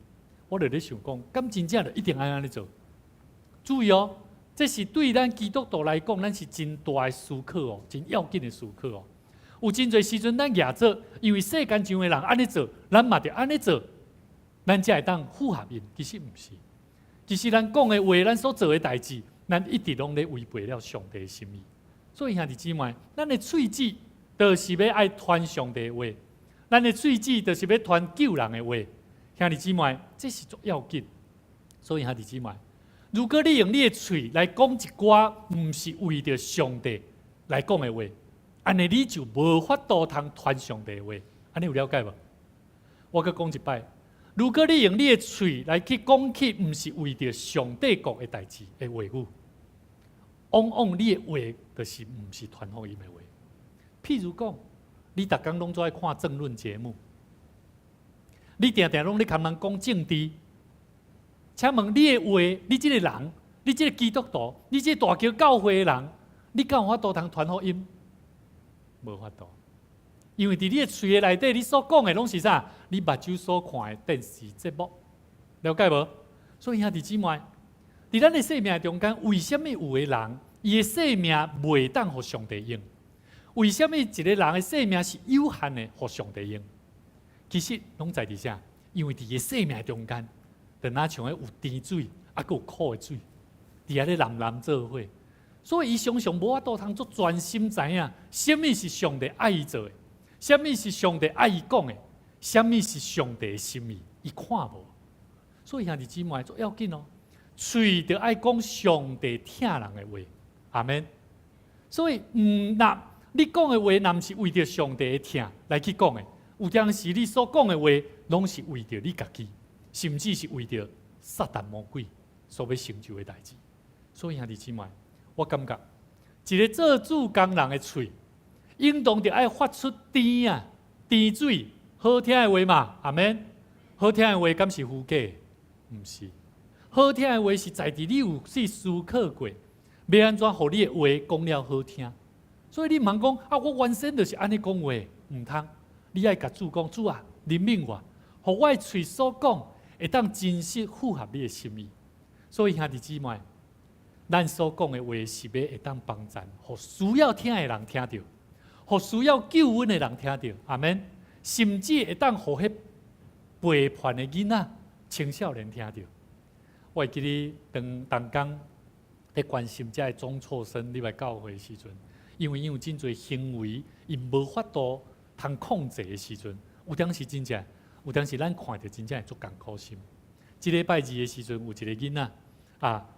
Speaker 1: 我就咧想講，敢真正就一定愛按呢做？注意哦，這是對咱基督徒來講，咱是真大的思考哦，真要緊的思考哦。有真濟時陣咱舉做，因為世間上的人按呢做，咱嘛著按呢做。咱才會當符合𪜶。其實毋是，其實咱講的話，咱所做的代誌，咱一直攏咧違背了上帝的心意。所以兄弟姊妹，咱的喙舌就是欲愛傳上帝的話，咱的喙舌就是欲傳救人的話。兄弟姊妹，這是足要緊。所以兄弟姊妹，如果你用你的喙來講一寡毋是為著上帝來講的話，按呢你就無法度通傳上帝的話。按呢有了解無？我閣講一擺，如果你用你的喙來去講起毋是為著上帝國的代誌的話語，往往你的話就是毋是傳福音的話。譬如講，你逐工攏總愛看政論節目，你定定攏咧共人講政治，請問你的話，你這個人，你這個基督徒，你這個大橋教會的人，你敢有法度通傳福音？無法度，因為佇你的喙的內底，你所講的攏是啥？你目睭所看的電視節目，了解無？所以兄弟姊妹，佇咱的生命中間，為啥物有的人，伊的生命袂當予上帝用？為啥物一個人的生命是有限的，予上帝用？其實攏在佇啥？因為佇伊生命中間，就若像彼有甜水，啊，閣有苦的水，佇遐咧湳湳做伙，所以伊常常無法度通足專心知影，啥物是上帝愛伊做的，啥物是上帝愛伊講的，啥物是上帝的心意，伊看無。所以兄弟姊妹足要緊哦，喙著愛講上帝疼人的話，阿們。所以毋若你講的話，若毋是為著上帝的疼來去講的，有當時你所講的話，攏是為著你家己，甚至是為著撒旦魔鬼所欲成就的代誌。所以兄弟姊妹，我感覺一個做主工人的喙，應當著愛發出甜啊甜水好聽的話嘛，阿們。好聽的話敢是虛假？毋是。好聽的話是在佇你有去思考過，欲按怎予你的話講了好聽。所以你毋通講啊，我原先就是按呢講話，毋通。你愛共主講，主啊，憐憫我，予我的喙所講會當真實符合你的心意。所以兄弟姊妹，咱所講的話是欲會當幫贊，予需要聽的人聽著，予需要救恩的人聽著，阿們。甚至會當予彼背叛的囡仔、青少年聽著。我會記得當當工佇關心遮的中輟生入來教會的時陣，因為𪜶有真濟行為，𪜶無法度通控制的時陣，有當時真正，有當時咱看著真正會足艱苦心。這禮拜二的時陣，有一個囡仔啊，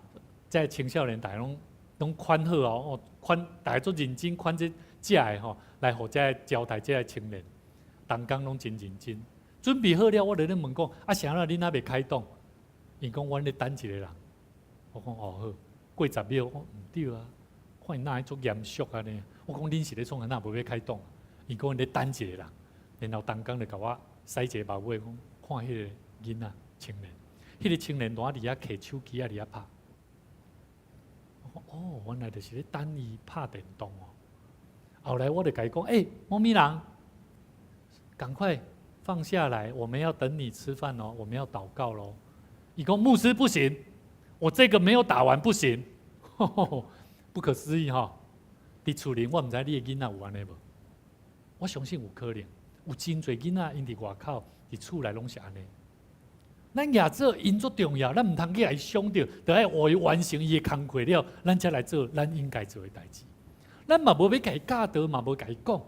Speaker 1: 遮的青少年逐家攏攏款好哦，哦款逐家足認真款這食的吼，來予遮的招待遮的青年，逐工攏真認真。準備好了，我就咧問講，啊，啥啦？恁還未開動？𪜶講阮咧等一個人。我講哦好，過10秒，我講毋對啊，看𪜶若會足嚴肅按呢。我講恁是咧創啥？若無欲開動？𪜶講𪜶咧等一個人，然後逐工就共我使一個目尾，講看彼個囡仔青年，彼個青年蹛佇遐提手機仔佇遐拍。我講哦，原來就是咧等伊拍電動哦。後來我就共伊講，欸，某咪人，趕快放下來，我們要等你吃飯哦，我們要禱告囉。伊講牧師不行，我這個沒有打完不行，不可思議哈！佇厝裡我毋知你的囡仔有按呢無？我相信有可能，有真濟囡仔𪜶佇外口佇厝內攏是按呢。咱也做𪜶足重要，咱毋通去共伊想著，著愛予伊完成伊的工課了，咱才來做咱應該做的代誌。咱嘛無欲共伊教導，嘛無共伊講。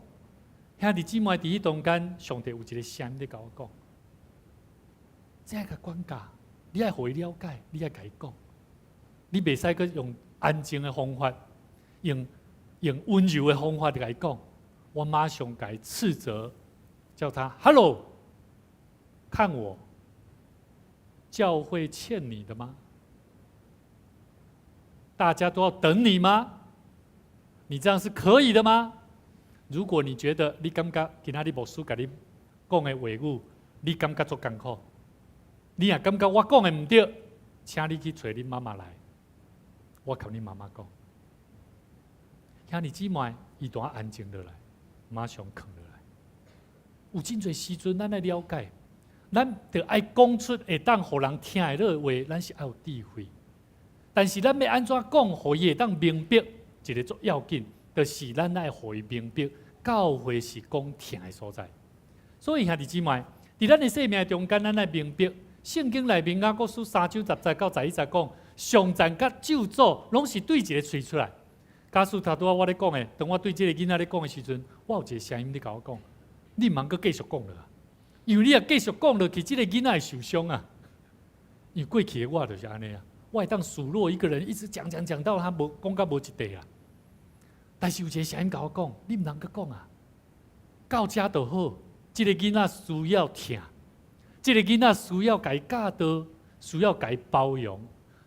Speaker 1: 兄弟姊妹佇彼中間，上帝有一個聲音咧共我講，這個管教，你愛予伊了解，你愛共伊講，你袂使閣用安靜的方法，用溫柔的方法來講。我馬上共伊斥責，叫他 “Hello”，看我，教會欠你的嗎？大家都要等你嗎？你這樣是可以的嗎？如果你覺得你感覺今仔日牧師共你講的話語，你感覺足艱苦，你若感覺我講的毋對，請你去揣恁媽媽來，我共恁媽媽講。兄弟姊妹，伊拄仔安靜落來，馬上囥落來。有真濟時陣，咱愛了解，咱著愛講出會當予人聽會落的話，咱是愛有智慧。但是咱欲按怎講，予伊會當明白，一個足要緊，就是咱愛予伊明白，教會是講疼的所在。所以兄弟姊妹，佇咱的生命中間，咱愛明白，聖經內面雅各書三章十節到十一節講，頌讚佮咒詛攏是對一个喙出來。假使頭拄仔我咧講的，當我對這个囡仔咧講的時陣，我有一个聲音咧共我講：你毋通閣繼續講落啊！因為你若繼續講落去，這个囡仔會受傷啊。因為過去的我就是按呢啊，我會當數落一個人，一直講講講到他無講到無一塊啊。但是有一个聲音共我講：你毋通閣講啊！到遮就好，這个囡仔需要疼，這个囡仔需要共伊教導，需要共伊包容。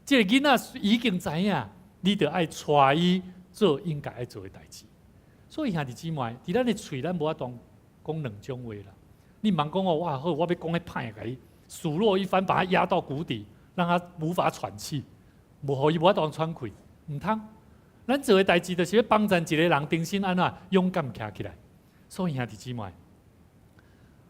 Speaker 1: 這个囡仔已經知影，你著愛帶伊做應該愛做的代誌。所以兄弟姊妹，佇咱的喙，咱無法度講兩種話啦。你毋通講哦，哇好，我欲講彼歹的，共伊數落一番，把他壓到谷底，讓他無法喘氣，無予伊無法度喘氣，毋通。咱做的代誌就是欲幫助一个人重新按怎勇敢徛起來。所以兄弟姊妹，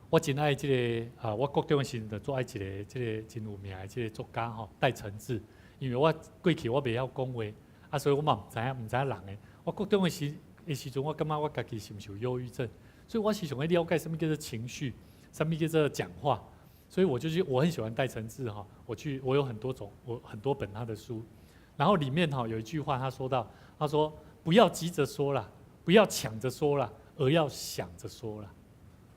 Speaker 1: 我真愛這个啊，我國中的時陣就足愛一个這个真有名的這个作家吼，戴承志。因為我過去我袂曉講話，啊，所以我嘛毋知影毋知影人的。我國中的時陣，我感覺我家己是毋是有憂鬱症，所以我時常咧了解啥物叫做情緒，啥物叫做講話。所以我就是我很喜歡戴承志哈，我去我有很多種，我很多本他的書，然後裡面哈有一句話，他說到，他說不要急着說啦，不要搶着說啦，而要想着說啦。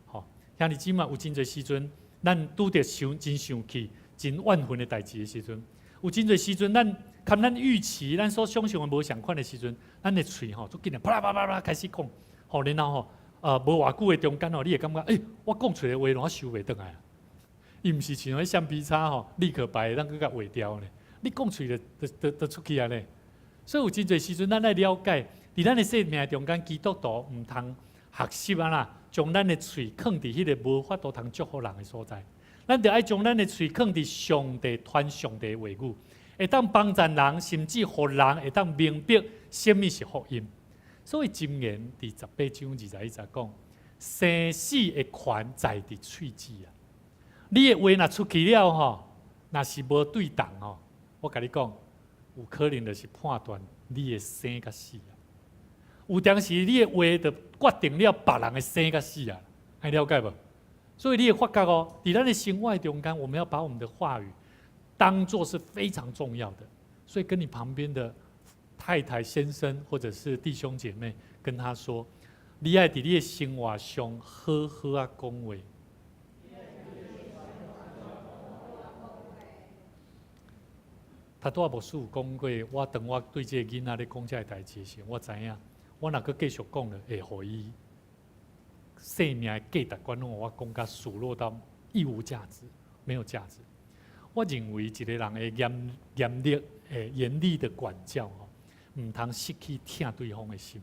Speaker 1: 好，兄弟姊妹有真濟時陣，咱拄著傷真生氣、真怨恨的代誌的時陣，有真濟時陣，咱佮咱預期、咱所想象的無相仝的時陣，咱的喙吼足緊的啪啦啪啦啪啦開始講，吼，然後吼，無偌久的中間吼，你會感覺，欸，我講出來的話攏我收袂轉來啊！伊毋是像彼橡皮擦吼，立可白會當閣共畫掉呢。你講出來就出去啊呢。所以有真濟時陣，咱愛了解，佇咱的生命中間，基督徒毋通學習按怎，將咱的喙囥佇彼个無法度通祝福人的所在。咱著愛將咱的喙囥佇上帝傳上帝的話語，會當幫助人，甚至予人會當明白啥物是福音。所以箴言佇十八章二十一節講，生死的權在佇喙舌啊！你的話若出去了吼，若是無對同吼，我共你講，有可能就是判斷你的生佮死啊！有當時你的話就決定了別人的生佮死啊！愛了解無？所以你會發覺哦，佇咱的生活中間，我們要把我們的話語當作是非常重要的。所以跟你旁邊的太太、先生或者是弟兄姐妹，跟他說：你愛佇你的生活上好好仔講話。頭拄仔牧師有講過，我當我對這个囡仔咧講這个代誌時，我知影，我若閣繼續講了，會予伊生命的價值觀攏予我講甲數落到一無價值，沒有價值。我認為一個人的嚴嚴厲、誒嚴厲的管教吼，毋通失去疼對方的心。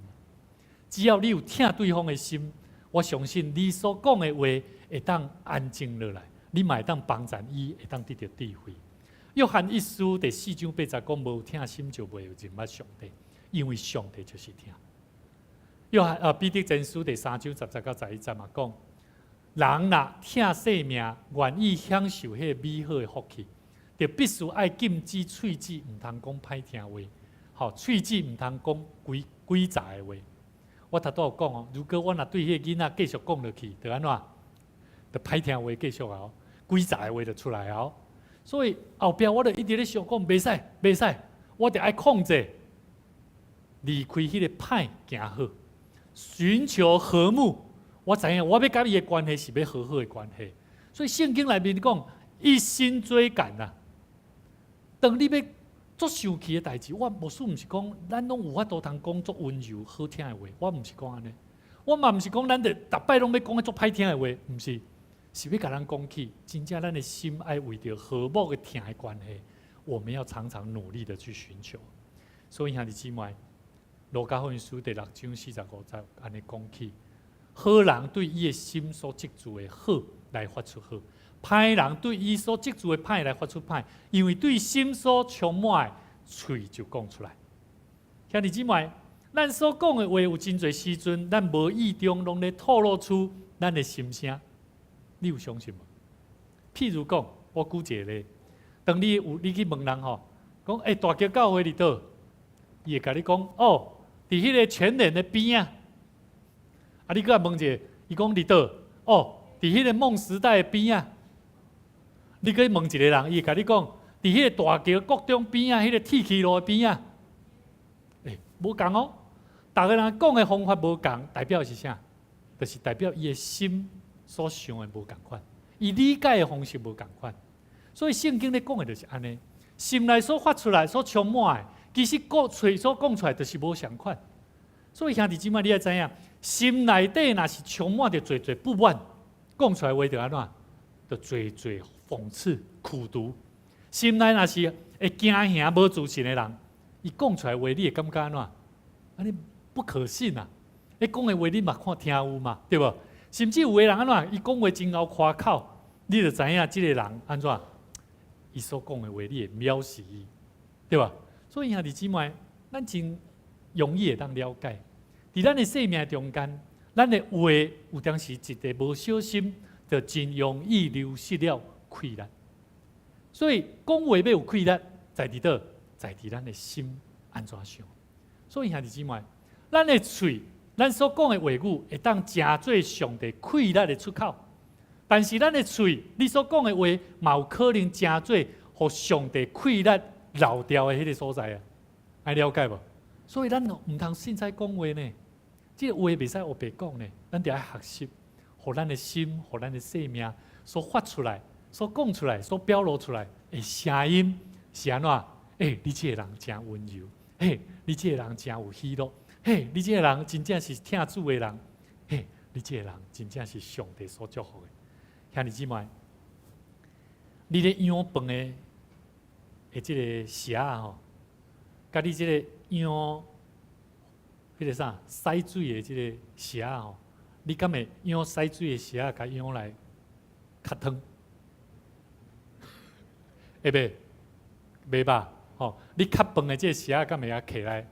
Speaker 1: 只要你有疼對方的心，我相信你所講的話會當安靜落來，你嘛會當幫助伊，會當得著智慧。約翰一書第四章八節講：無疼心就袂有認捌上帝，因為上帝就是疼。約翰啊，彼得前書第三章十節到十一節嘛講：人若疼性命，願意享受彼个美好的福氣，就必須愛禁止喙舌，毋通講歹聽話。吼，喙舌毋通講詭詭詐的話。我頭拄有講哦，如果我若對彼个囡仔繼續講落去，就按怎？就歹聽話繼續啊，詭詐的話就出來啊。所以後壁我就一直咧想講，袂使，袂使，我著愛控制，離開彼个歹行好，尋求和睦。我知影我欲佮伊的關係是欲和好的關係。所以聖經內面講，一心追趕啊。當你欲足生氣的代誌，我牧師毋是講，咱攏有法度通講足溫柔好聽的話，我毋是講按呢，我嘛毋是講咱著逐擺攏欲講彼足歹聽的話，毋是。是欲共咱講起，真正咱的心愛為著和睦的疼的關係，我們要常常努力的去尋求。所以兄弟姊妹，路加福音書第六章四十五節按呢講起，好人對伊的心所積聚的好來發出好，歹人對伊所積聚的歹來發出歹，因為對心所充滿的，喙就講出來。兄弟姊妹，咱所講的話有真濟時陣，咱無意中攏咧透露出咱的心聲。你有相信無？譬如講，我舉一個例，當你有你去問人吼，講欸大橋教會佇佗？伊會共你講哦，佇彼个全聯的邊仔。啊，你閣問一下，伊講佇佗？哦，佇彼个夢時代的邊仔。你去問一個人，伊會共你講，佇彼個大橋國中邊仔，彼個鐵岐路邊仔，欸，無仝哦。逐个人講的方法無仝，代表是啥？就是代表伊的心所想的無仝款，伊理解的方式無仝款。所以聖經咧講的就是按呢，心內所發出來、所充滿的，其實講喙所講出來就是無相仝。所以兄弟姊妹，你愛知影，心內底若是充滿著濟濟不滿，講出來話就按怎？就濟濟諷刺、苦毒。心內若是會驚嚇、無自信的人，伊講出來話，你會感覺按怎？按呢不可信啊！伊講的話你嘛看聽有嘛，對無？甚至有的人按怎？伊講話真𠢕誇口，你就知影這个人按怎？伊所講的話，你會藐視伊，對吧？所以兄弟姊妹，咱真容易會當了解，佇咱的生命中間，咱的話有當時一个無小心，就真容易流失了氣力。所以講話欲有氣力，在佇佗？在佇咱的心按怎想？所以兄弟姊妹，咱的喙，咱所講的話語，會當成做上帝氣力的出口。但是咱的喙，你所講的話，嘛有可能成做予上帝氣力漏掉的彼个所在啊！愛了解無？所以咱毋通凊彩講話呢，這个話袂使烏白講呢，咱著愛學習，予咱的心，予咱的生命所發出來、所講出來、所表露出來的聲音是按怎？欸，你這个人誠溫柔，嘿，你這个人誠有喜樂，嘿，你這个人真正是疼主的人，嘿，你這個人真正是上帝所祝福的。兄弟姊妹，你咧養飯的這个匙仔吼，佮你這个養彼个啥洗水的這个匙仔吼，你敢會養洗水的匙仔，共養來較湯？會袂？袂吧？吼，你較飯的這個匙仔，敢會曉揢來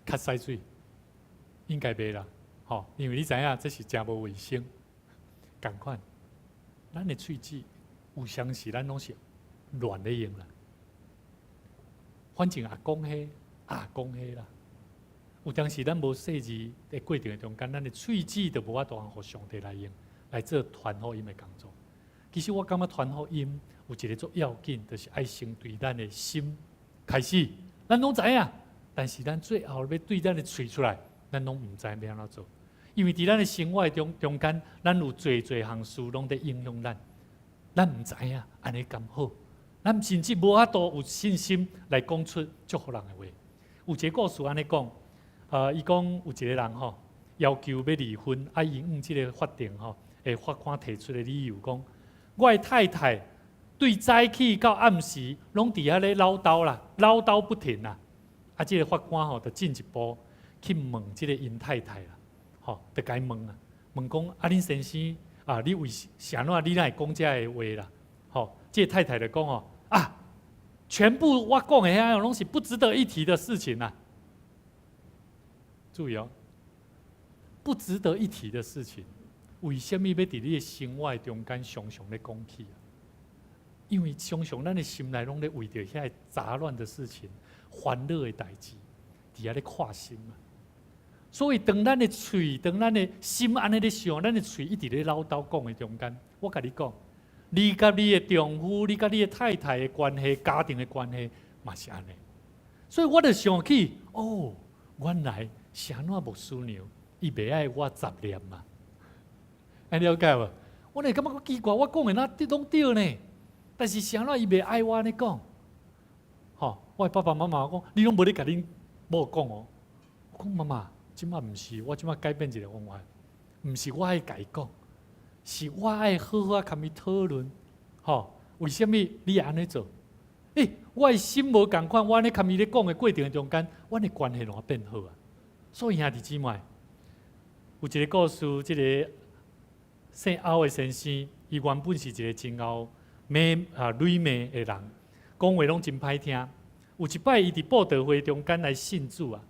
Speaker 1: 較洗水？應該袂啦，吼，因為你知影這是誠無衛生，仝款。咱的喙舌有相時咱攏是亂咧用啦，反正也講彼，也講彼啦。有當時咱無細膩的過程中間，咱的喙舌就無法度予上帝來用，來做傳福音的工作。其實我感覺傳福音有一個足要緊，就是愛先對咱的心開始。咱攏知影，但是咱最後欲對咱的喙出來，咱攏毋知欲按怎做。因為佇咱的生活中間，咱有濟濟項事攏佇影響咱，咱毋知影按呢敢好，咱甚至無法度有信心來講出祝福人的話。有一個故事按呢講，伊講有一個人吼，要求欲離婚，啊，伊用這个法庭吼，法官提出的理由講，我的太太對早起到暗時，攏佇遐咧嘮叨啦，嘮叨不停啦。啊，這个法官吼，就進一步去問這个𪜶太太啦。吼，就共伊問啊，問講啊，恁先生啊，你為啥怎你哪會講這个話啦？吼，這个太太就講哦，啊，全部我講的遐攏是不值得一提的事情啊。注意哦，不值得一提的事情，為啥物欲佇你的生活中間常常咧講起啊？因為常常咱的心內攏咧為著遐个雜亂的事情、煩惱的代誌，佇遐咧掛心啊。所以，當咱的喙、當咱的心按呢咧想，咱的喙一直咧嘮叨講的中間，我共你講，你佮你的丈夫、你佮你的太太的關係、家庭的關係，嘛是按呢。所以我就想起，哦，原來是按怎牧師娘，伊袂愛我雜念嘛？愛了解無？我會感覺奇怪，我講的哪攏對呢？但是是按怎伊袂愛我按呢講？吼，我的爸爸媽媽講，你攏無咧共恁某講哦。我講媽媽。這馬毋是，我這馬改變一個方法，毋是我愛共伊講，是我愛好好仔共伊討論，吼，為啥物你會按呢做？欸，我的心無仝款，我按呢共伊咧講的過程中間，阮的關係攏變好啊。所以兄弟姊妹，有一個故事，這个姓歐的先生，伊原本是一個真𠢕罵啊女罵的人，講話攏真歹聽。有一擺，伊佇布道會中間來信主啊，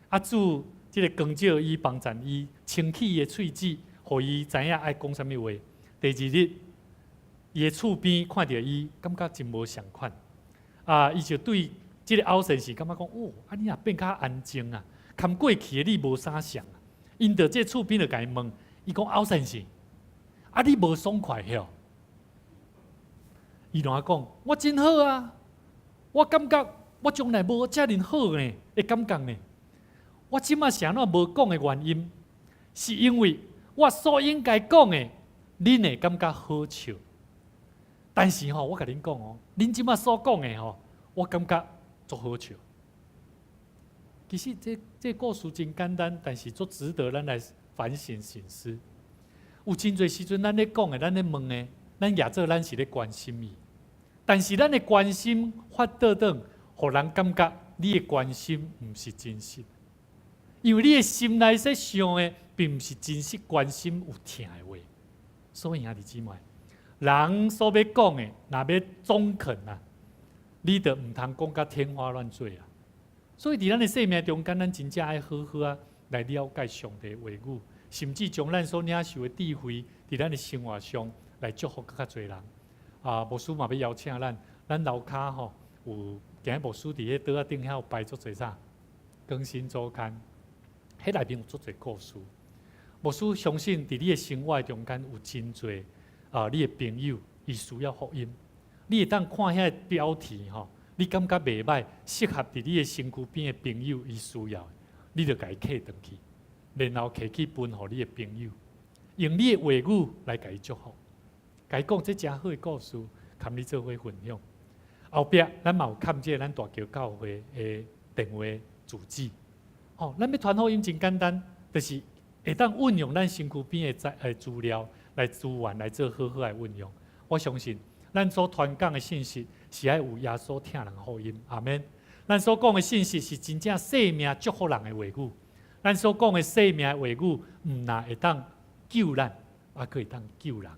Speaker 1: 啊主這个光照伊，幫贊伊，清氣伊的喙舌，予伊知影愛講啥物話。第二日，伊的厝邊看著伊，感覺真無相仝。啊，伊就對這个歐先生感覺講：哦，啊你若變較安靜啊，含過去的你無啥像啊。𪜶著這厝邊就共伊問，伊講歐先生，啊你無爽快吼？伊攏講我真好啊，我感覺我從來無遮爾好呢的感覺呢。我這馬是按怎無講的原因，是因為我所應該講的，恁會感覺好笑。但是吼，我共恁講哦，恁這馬所講的吼，我感覺足好笑。其實這故事真簡單，但是足值得咱來反省省思。有真濟時陣，咱咧講的，咱咧問的，咱也做咱是咧關心伊，但是咱的關心反倒轉，予人感覺你的關心毋是真實，因為你的心內所想的，並毋是真實關心有疼的話。所以兄弟姊妹，人所欲講的，若欲中肯啊，你就毋通講甲天花亂墜啊。所以佇咱的生命中間，咱真正愛好好啊來了解上帝的話語，甚至將咱所領受的智慧，佇咱的生活上來祝福閣較濟人。啊，牧師嘛欲邀請咱，咱樓跤吼有今日牧師佇彼桌仔頂遐有擺足濟啥更新週刊，彼內面有足濟故事。牧師相信佇你的生活中間有真濟啊，你的朋友伊需要福音，你會當看遐個標題吼，你感覺袂䆀，適合佇你的身軀邊的朋友伊需要，你就共伊揢轉去，然後摕去分予你的朋友，用你的話語來共伊祝福，共伊講這誠好的故事，含你做伙分享。後壁咱嘛有看這個咱大橋教會的電話住址，吼，咱欲傳福音真簡單，就是會當運用咱身軀邊的資料來資源來做好好來運用。我相信咱所傳講的信息是愛有耶穌疼人福音，阿們。咱所講的信息是真正生命祝福人的話語。咱所講的生命的話語，毋但會當救咱，也閣會當救人。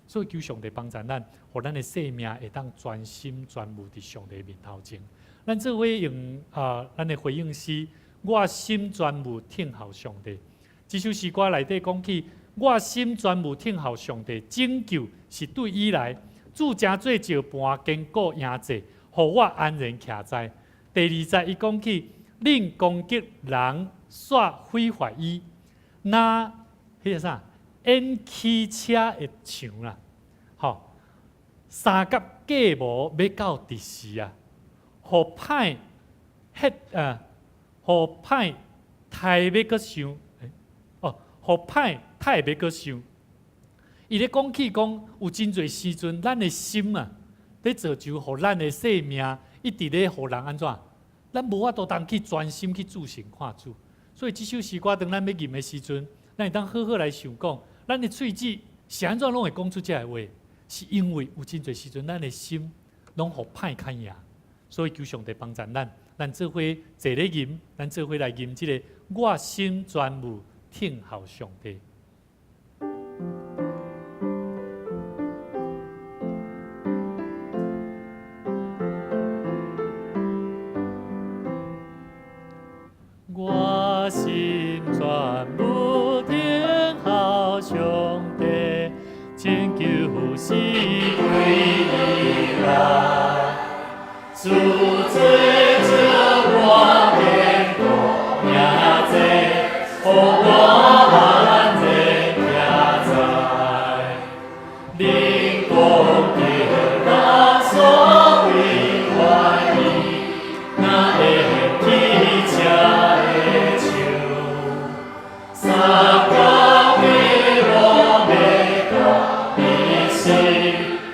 Speaker 1: 所以求上帝幫助咱，予咱的生命會當專心專務佇上帝面頭前。咱做伙用啊，咱的回應是：我心專務聽候上帝。這首詩歌內底講起，我心專務聽候上帝，拯救是對伊來。主成做石磐，堅固營寨，予我安然徛在。第二節伊講起，恁攻擊人，煞毀壞伊，若彼個啥，演汽車的牆啦，吼，三角計謀欲到佇時啊，予歹彼啊，予歹刣欲閣想，哦，予歹刣欲閣想。伊咧講起講，有真濟時陣，咱的心啊，咧造就予咱的生命一直咧予人按怎？咱無法度通去專心去注視看主。所以這首詩歌當咱欲吟的時陣，咱會當好好來想講，咱的喙舌是按怎攏會講出這个話？是因為有真濟時陣，咱的心攏予歹牽引。所以求上帝幫助咱，咱做伙坐咧吟，咱做伙來吟這个我心專務聽候上帝。我心專務聽候上帝，拯救是對伊來，主做石磐堅固營寨，予我安然徛在。恁攻擊人所毀壞伊，若演汽車的牆，三角計謀欲到彼時，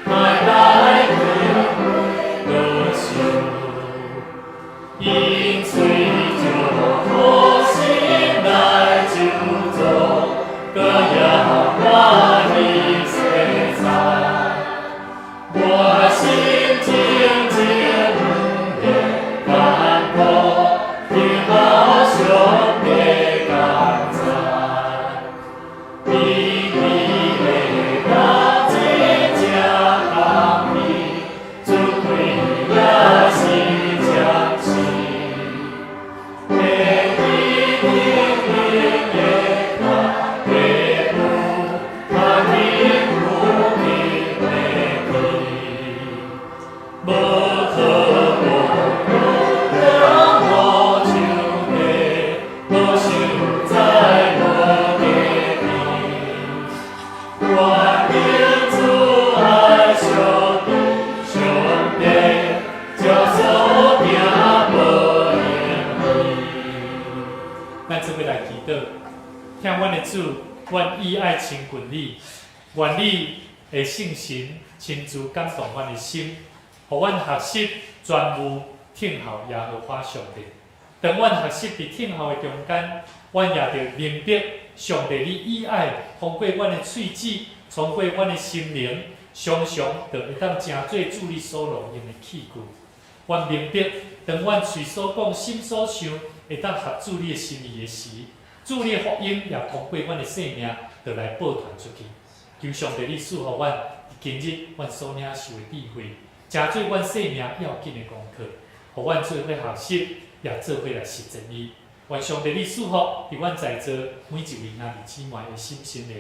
Speaker 1: 歹來閣想，因喙祝福心內咒詛，閣也歡喜洗菜。我心靜靜毋免艱苦，聽候上帝同在。因伊的工真正公義，主權也是誠實。天地靈靈的看地步，阮以愛親近你，願你的聖神親自感動阮的心，予阮學習專務聽候耶和華上帝。當阮學習佇聽候的中間，阮也著明白上帝你以愛通過阮的喙舌，通過阮的心靈，常常就會當成做主你所錄用的器具。阮明白，當阮喙所講、心所想，會當合主你的心意的時，主你的福音也通過阮的生命，就來報傳出去。求上帝你賜予阮，今日阮所領受的智慧，成做阮生命要緊的功課，予阮做伙學習，也做伙來實踐伊。願上帝你賜福，佇阮在座每一位兄弟姊妹的心心靈，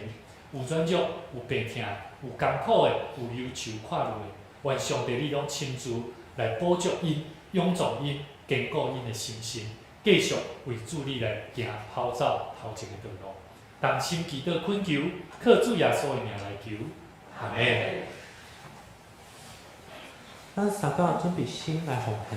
Speaker 1: 有軟弱、有病痛、有艱苦的、有憂愁看慮的，願上帝你攏親自來補足𪜶、勇壯𪜶、堅固𪜶的心神，繼續為主你來行跑走頭前的道路。同心祈禱懇求，靠主耶穌的名來求，阿們。
Speaker 3: 咱三個準備心來奉獻。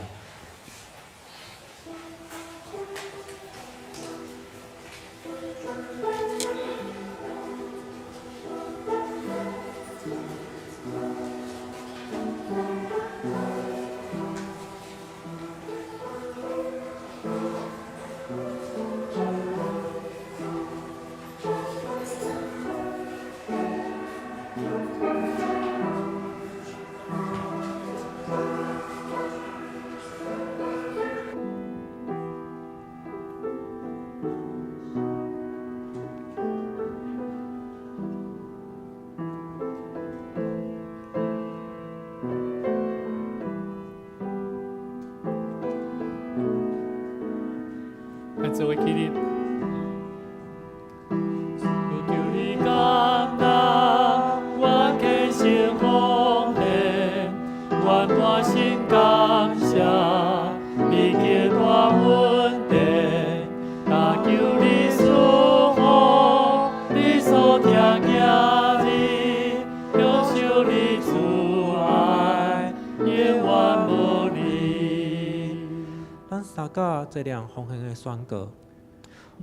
Speaker 1: 咱做伙起立。求你感恩，我虔誠奉獻，我滿心感謝，你極大恩典，但求你賜福，你所疼的兒，享受你慈愛，永遠無離。
Speaker 3: 咱三個這兩奉獻的宣告。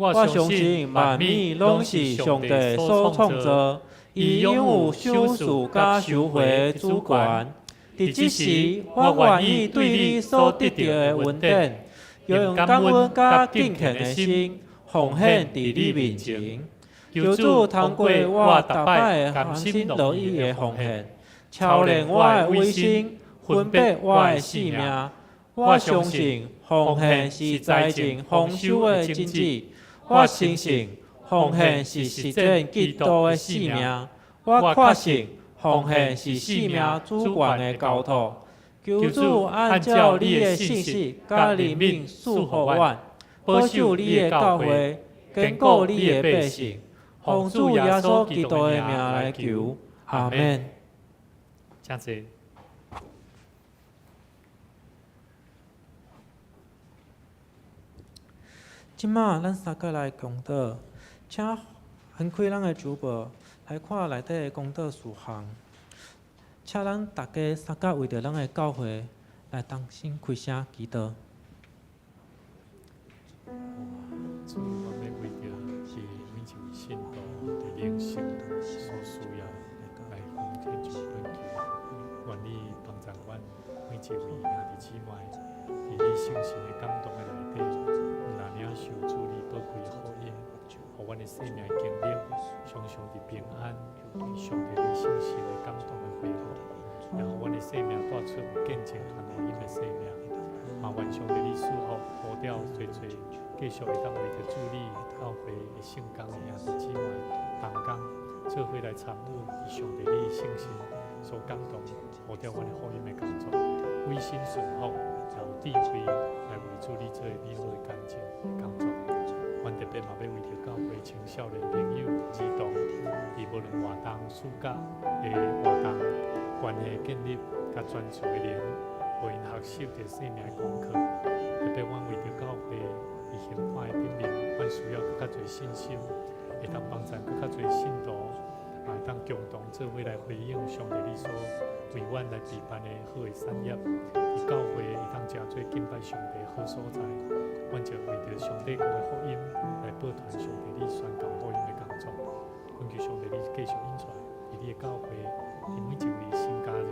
Speaker 1: 我
Speaker 3: 我相信萬物攏是上帝所創造，伊擁有賞賜佮收回的主權。佇這時，我願意對你所得著的恩典，用感恩佮敬虔的心奉獻佇你面前。求主通過我逐擺的甘心樂意的奉獻，操練我的委身，分別我的性命。我相信奉獻是財政豐收的種子。我相信奉獻是實踐基督的使命。我確信奉獻是生命主權的交託。求主按照你的信實佮憐憫賜予阮，保守你的教會，堅固你的百姓。奉主耶穌基督的名來求，阿們。
Speaker 1: 請坐。
Speaker 3: 這馬咱三個來公禱，請翻開咱的主簿來看內底的公禱事項。請咱大家三個為著咱的教會來同心開聲祈禱。
Speaker 1: 主，我欲為著是每一位信徒的靈性所需要來奉獻上懇求，願你幫助阮每一位兄弟姊妹，佇你聖神的感動的內底，若領受主你寶貴的福音，予阮的生命經歷常常佇平安，上帝你聖神的感動的恢復，也予阮的生命帶出有見證傳福音的生命。嘛，願上帝你賜福，呼召濟濟繼續會當為著主你教會的聖工的兄弟姊妹同工，做伙來參與上帝你聖神所感動，呼召阮的福音的工作，委身順服，有智慧來為主你做美好的見證工作。阮特別嘛欲為著教會青少年朋友兒童，佇無論活動、暑假的活動，關係建立佮專注的靈，予𪜶學習著生命的功課。特別阮為著教會佇行款的頂面，阮需要閣較濟信心，會當幫助閣較濟信徒，嘛會當共同做伙來回應上帝你所為阮來備辦的好的產業。佇教會會當成做敬拜上帝好所在，阮就為著上帝國的福音來報傳上帝你宣講福音的工作。懇求求上帝你繼續引帶佇你的教會，佇每一位新家人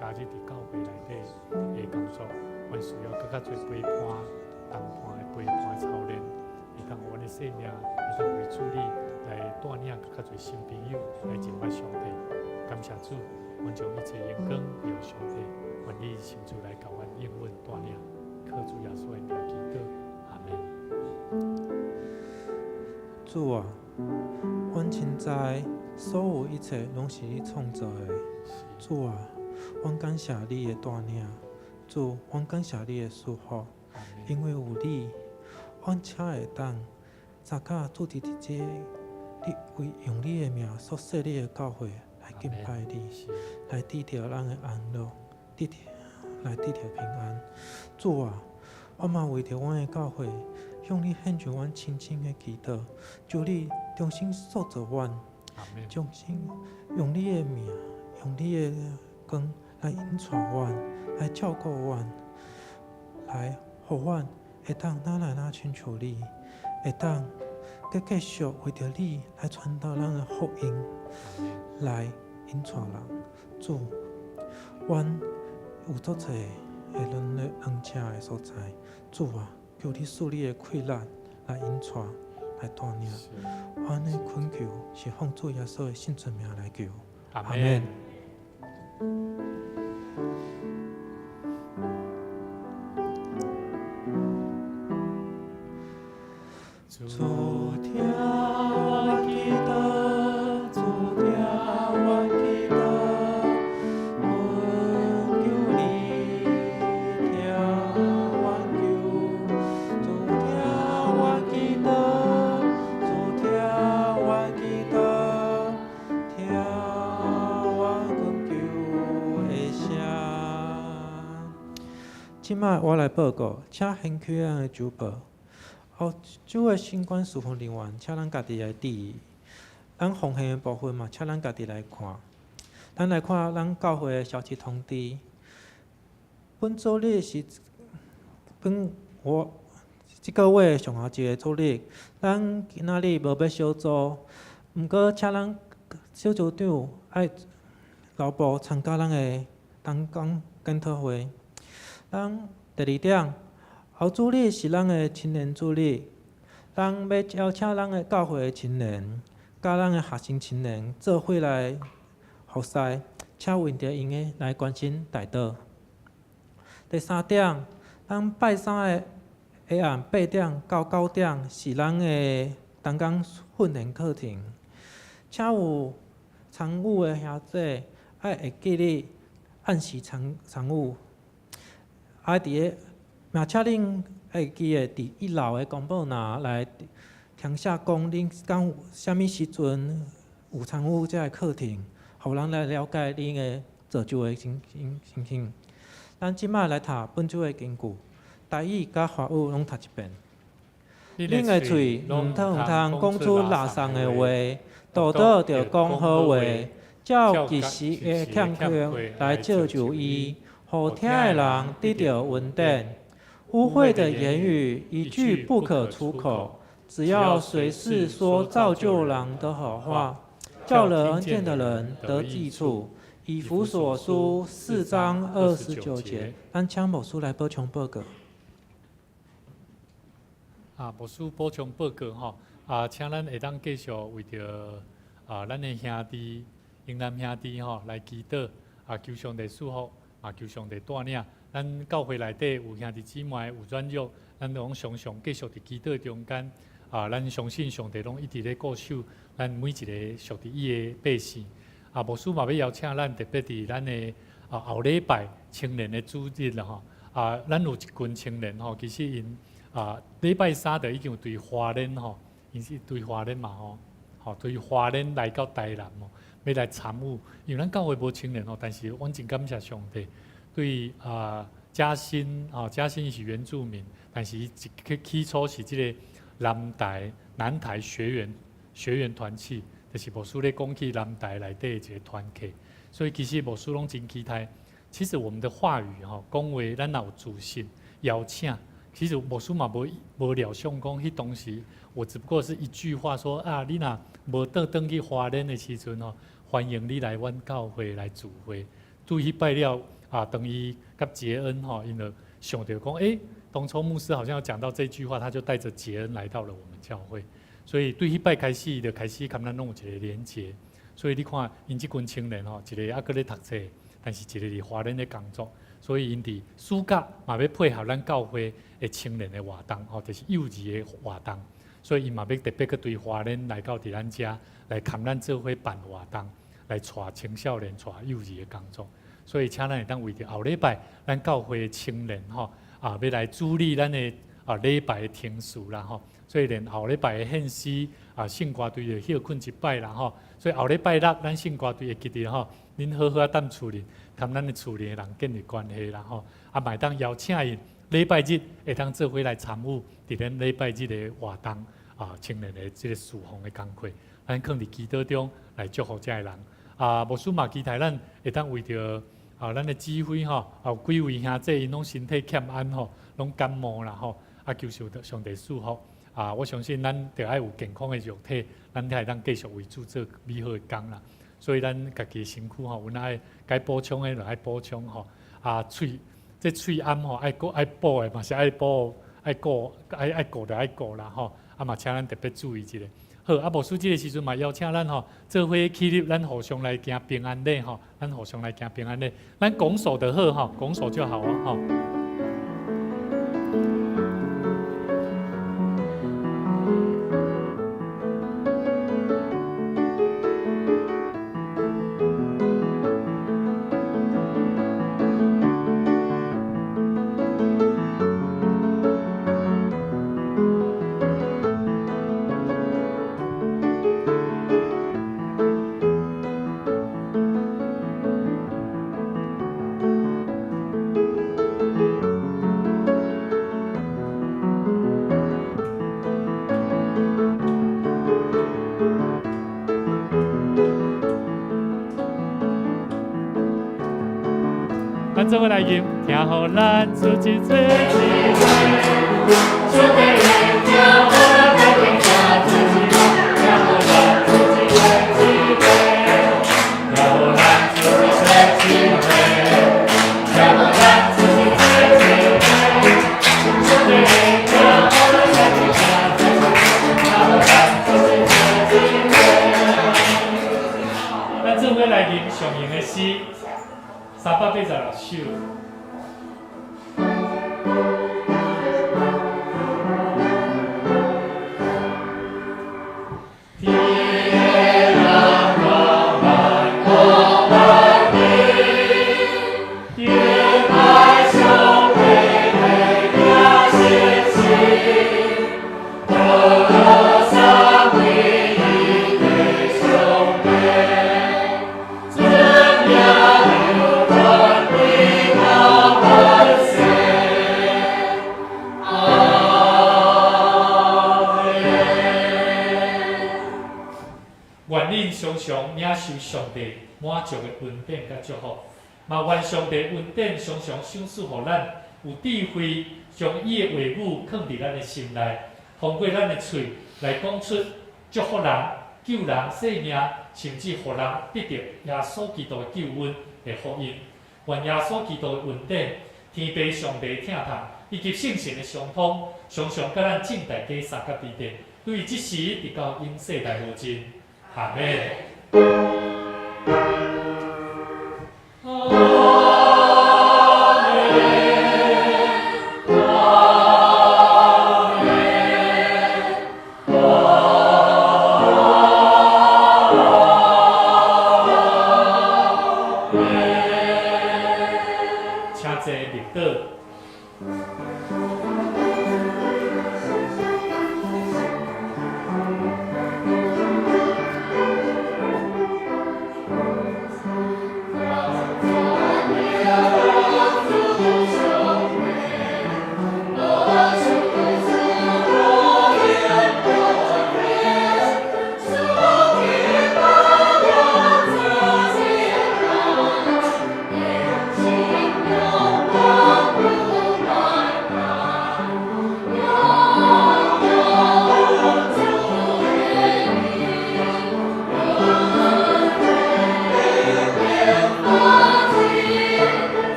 Speaker 1: 加入佇教會內底的工作，阮需要閣較濟陪伴、同伴的陪伴操練，會當予阮的生命，會當為主你來帶領閣較濟新朋友來認捌上帝。感謝主，阮將一切榮光歸予上帝，願你親自來共阮應允帶領，靠主耶穌的名祈禱，阿門。
Speaker 3: 主啊，阮深知所有一切攏是你創造的。主啊，阮感謝你的帶領。主，阮感謝你的祝福，因為有你，阮才會當參加主佇佇這個你為用你的名所設立的教會來敬拜你，來得著咱的安樂，得著來得著平安。主啊，我嘛為著阮的教會，向你獻上阮深深的祈禱，求你重新塑造阮，重新用你的名，用你的光來引帶阮，來照顧阮，來予阮會當愈來愈親像你，會當閣繼續為著你來傳導咱的福音，來引帶人。主，阮有足濟會軟弱軟赤的所在，主啊，求你賜你的氣力來引帶，來帶領。阮的懇求是奉主耶穌的聖尊名來求，
Speaker 1: 阿門。
Speaker 3: 主聽我祈禱，主聽我祈禱，懇求你聽我求。主聽我祈禱，主聽我祈禱，聽我懇求的聲。這擺我來報告，請掀開咱的周報。後周的相關事奉人員，請咱家己來注意。咱奉獻的部分嘛，請咱家己來看。咱來看咱教會的消息通知。本主日是本我這個月上後一个主日，咱今仔日無欲小組，毋過請咱小組長愛留步參加咱的同工檢討會。咱第二點，後主日是咱的青年主日，咱欲邀請咱的教會的青年，佮咱的學生青年做伙來服侍，請為著𪜶的來關心代禱。第三點，咱拜三的下暗8點到9點是咱的同工訓練課程，請有參與的兄弟愛會記得按時參參與。啊，佇個嘛，請恁會記得佇一樓的公布欄來填寫講恁敢有啥物時陣有參與這个課程，予人來了解恁的造就的情情情形。咱這擺來讀本周的經句，台語佮華語攏讀一遍。恁的喙毋通講出垃圾的話，倒倒著講好話，照一時的欠缺來造就伊，予聽的人得著恩典。污穢的言語一句不可出口，只要隨時說造就人的好話，叫人聽見的人得益處。以弗所書4章29節，咱請牧師來補充報告。
Speaker 1: 啊，牧師補充報告吼，啊，請咱會當繼續為著啊，咱的兄弟、英男兄弟吼來祈禱，啊，求上帝賜福，啊，求上帝帶領。咱教會內底有兄弟姊妹有軟弱，咱攏常常繼續佇祈禱中間。啊，咱相信上帝攏一直咧顧守咱每一个屬佇伊的百姓。啊，牧師嘛欲邀請咱特別佇咱的啊後禮拜青年的主日啦吼。啊，咱有一群青年吼，其實𪜶啊禮拜三就已經有對花蓮吼，𪜶是對花蓮嘛吼，吼對花蓮來到台南吼，欲來參與。因為咱教會無青年吼，但是阮真感謝上帝。對啊，嘉興啊，嘉興是原住民，但是伊起起初是這个南台南台學員學員團契，就是牧師咧講起南台內底的一个團契，所以其實牧師攏真期待。其實我們的話語吼，講話咱若有自信，邀請，其實牧師嘛無無料想講，彼當時我只不過是一句話說啊，你若無倒轉去花蓮的時陣吼，歡迎你來阮教會來聚會。對彼擺了啊，當伊佮傑恩吼，𪜶就想著講，當初牧師好像有講到這句話，他就帶著傑恩來到了我們教會。所以對彼擺開始就開始佮咱攏有一個連結。所以你看，𪜶這群青年吼，一個猶閣咧讀冊，但是一個佇花蓮咧工作。所以𪜶佇暑假嘛欲配合咱教會的青年的活動，吼，就是幼兒的活動。所以𪜶嘛欲特別閣對花蓮來到佇咱遮來共咱做伙辦活動，來帶青少年、帶幼兒的工作。所以請咱會當為著後禮拜咱教會的青年吼啊，欲來主理咱的啊禮拜的程序啦吼。所以連後禮拜的獻詩啊，聖歌隊就歇睏一擺啦吼。所以後禮拜六咱聖歌隊會記得吼，恁好好仔踮厝裡，佮咱的厝裡的人建立關係啦吼。啊，嘛會當邀請𪜶禮拜日會當做伙來參與佇咱禮拜日的活動啊，青年的這個事奉的工課，咱囥佇祈禱中來祝福這个人。啊，牧師嘛期待咱會當為著啊，咱的指揮吼，啊有幾位兄弟𪜶攏身體欠安吼，攏感冒啦吼，啊求受到上帝賜福。啊，我相信咱著愛有健康的肉體，咱才會當繼續為主做美好的工啦。所以咱家己的身軀吼，阮愛該補充的就愛補充吼。啊，喙這喙罨吼，愛顧愛補的嘛是愛補，愛顧愛愛顧就愛顧啦吼。啊嘛，請咱特別注意一下。好，啊，牧師這个時陣嘛邀請咱吼，做伙起立，咱互相來行平安禮吼，咱互相來行平安禮，咱拱手就好吼，拱手就好哦吼。咱做伙來吟，聽予咱主一做一個。
Speaker 2: 上帝的聽予咱來行做一個，聽予咱主一做一個，
Speaker 1: 聽予咱主一做一個，
Speaker 2: 聽予咱主一做一個。上帝的聽予咱來行做一個，聽予咱主一做一個。
Speaker 1: 咱做伙來吟上用的詩，386首。願恁常常領受上帝滿足的恩典佮祝福，嘛願上帝恩典常常賞賜予咱有智慧，將伊的話語囥佇咱的心內，通過咱的喙來講出祝福人、救人性命，甚至予人得著耶穌基督的救恩的福音。願耶穌基督的恩典、天父上帝疼痛以及聖神的相通，常常佮咱眾大家相佮佇咧，對這時直到永世代無盡。阿們。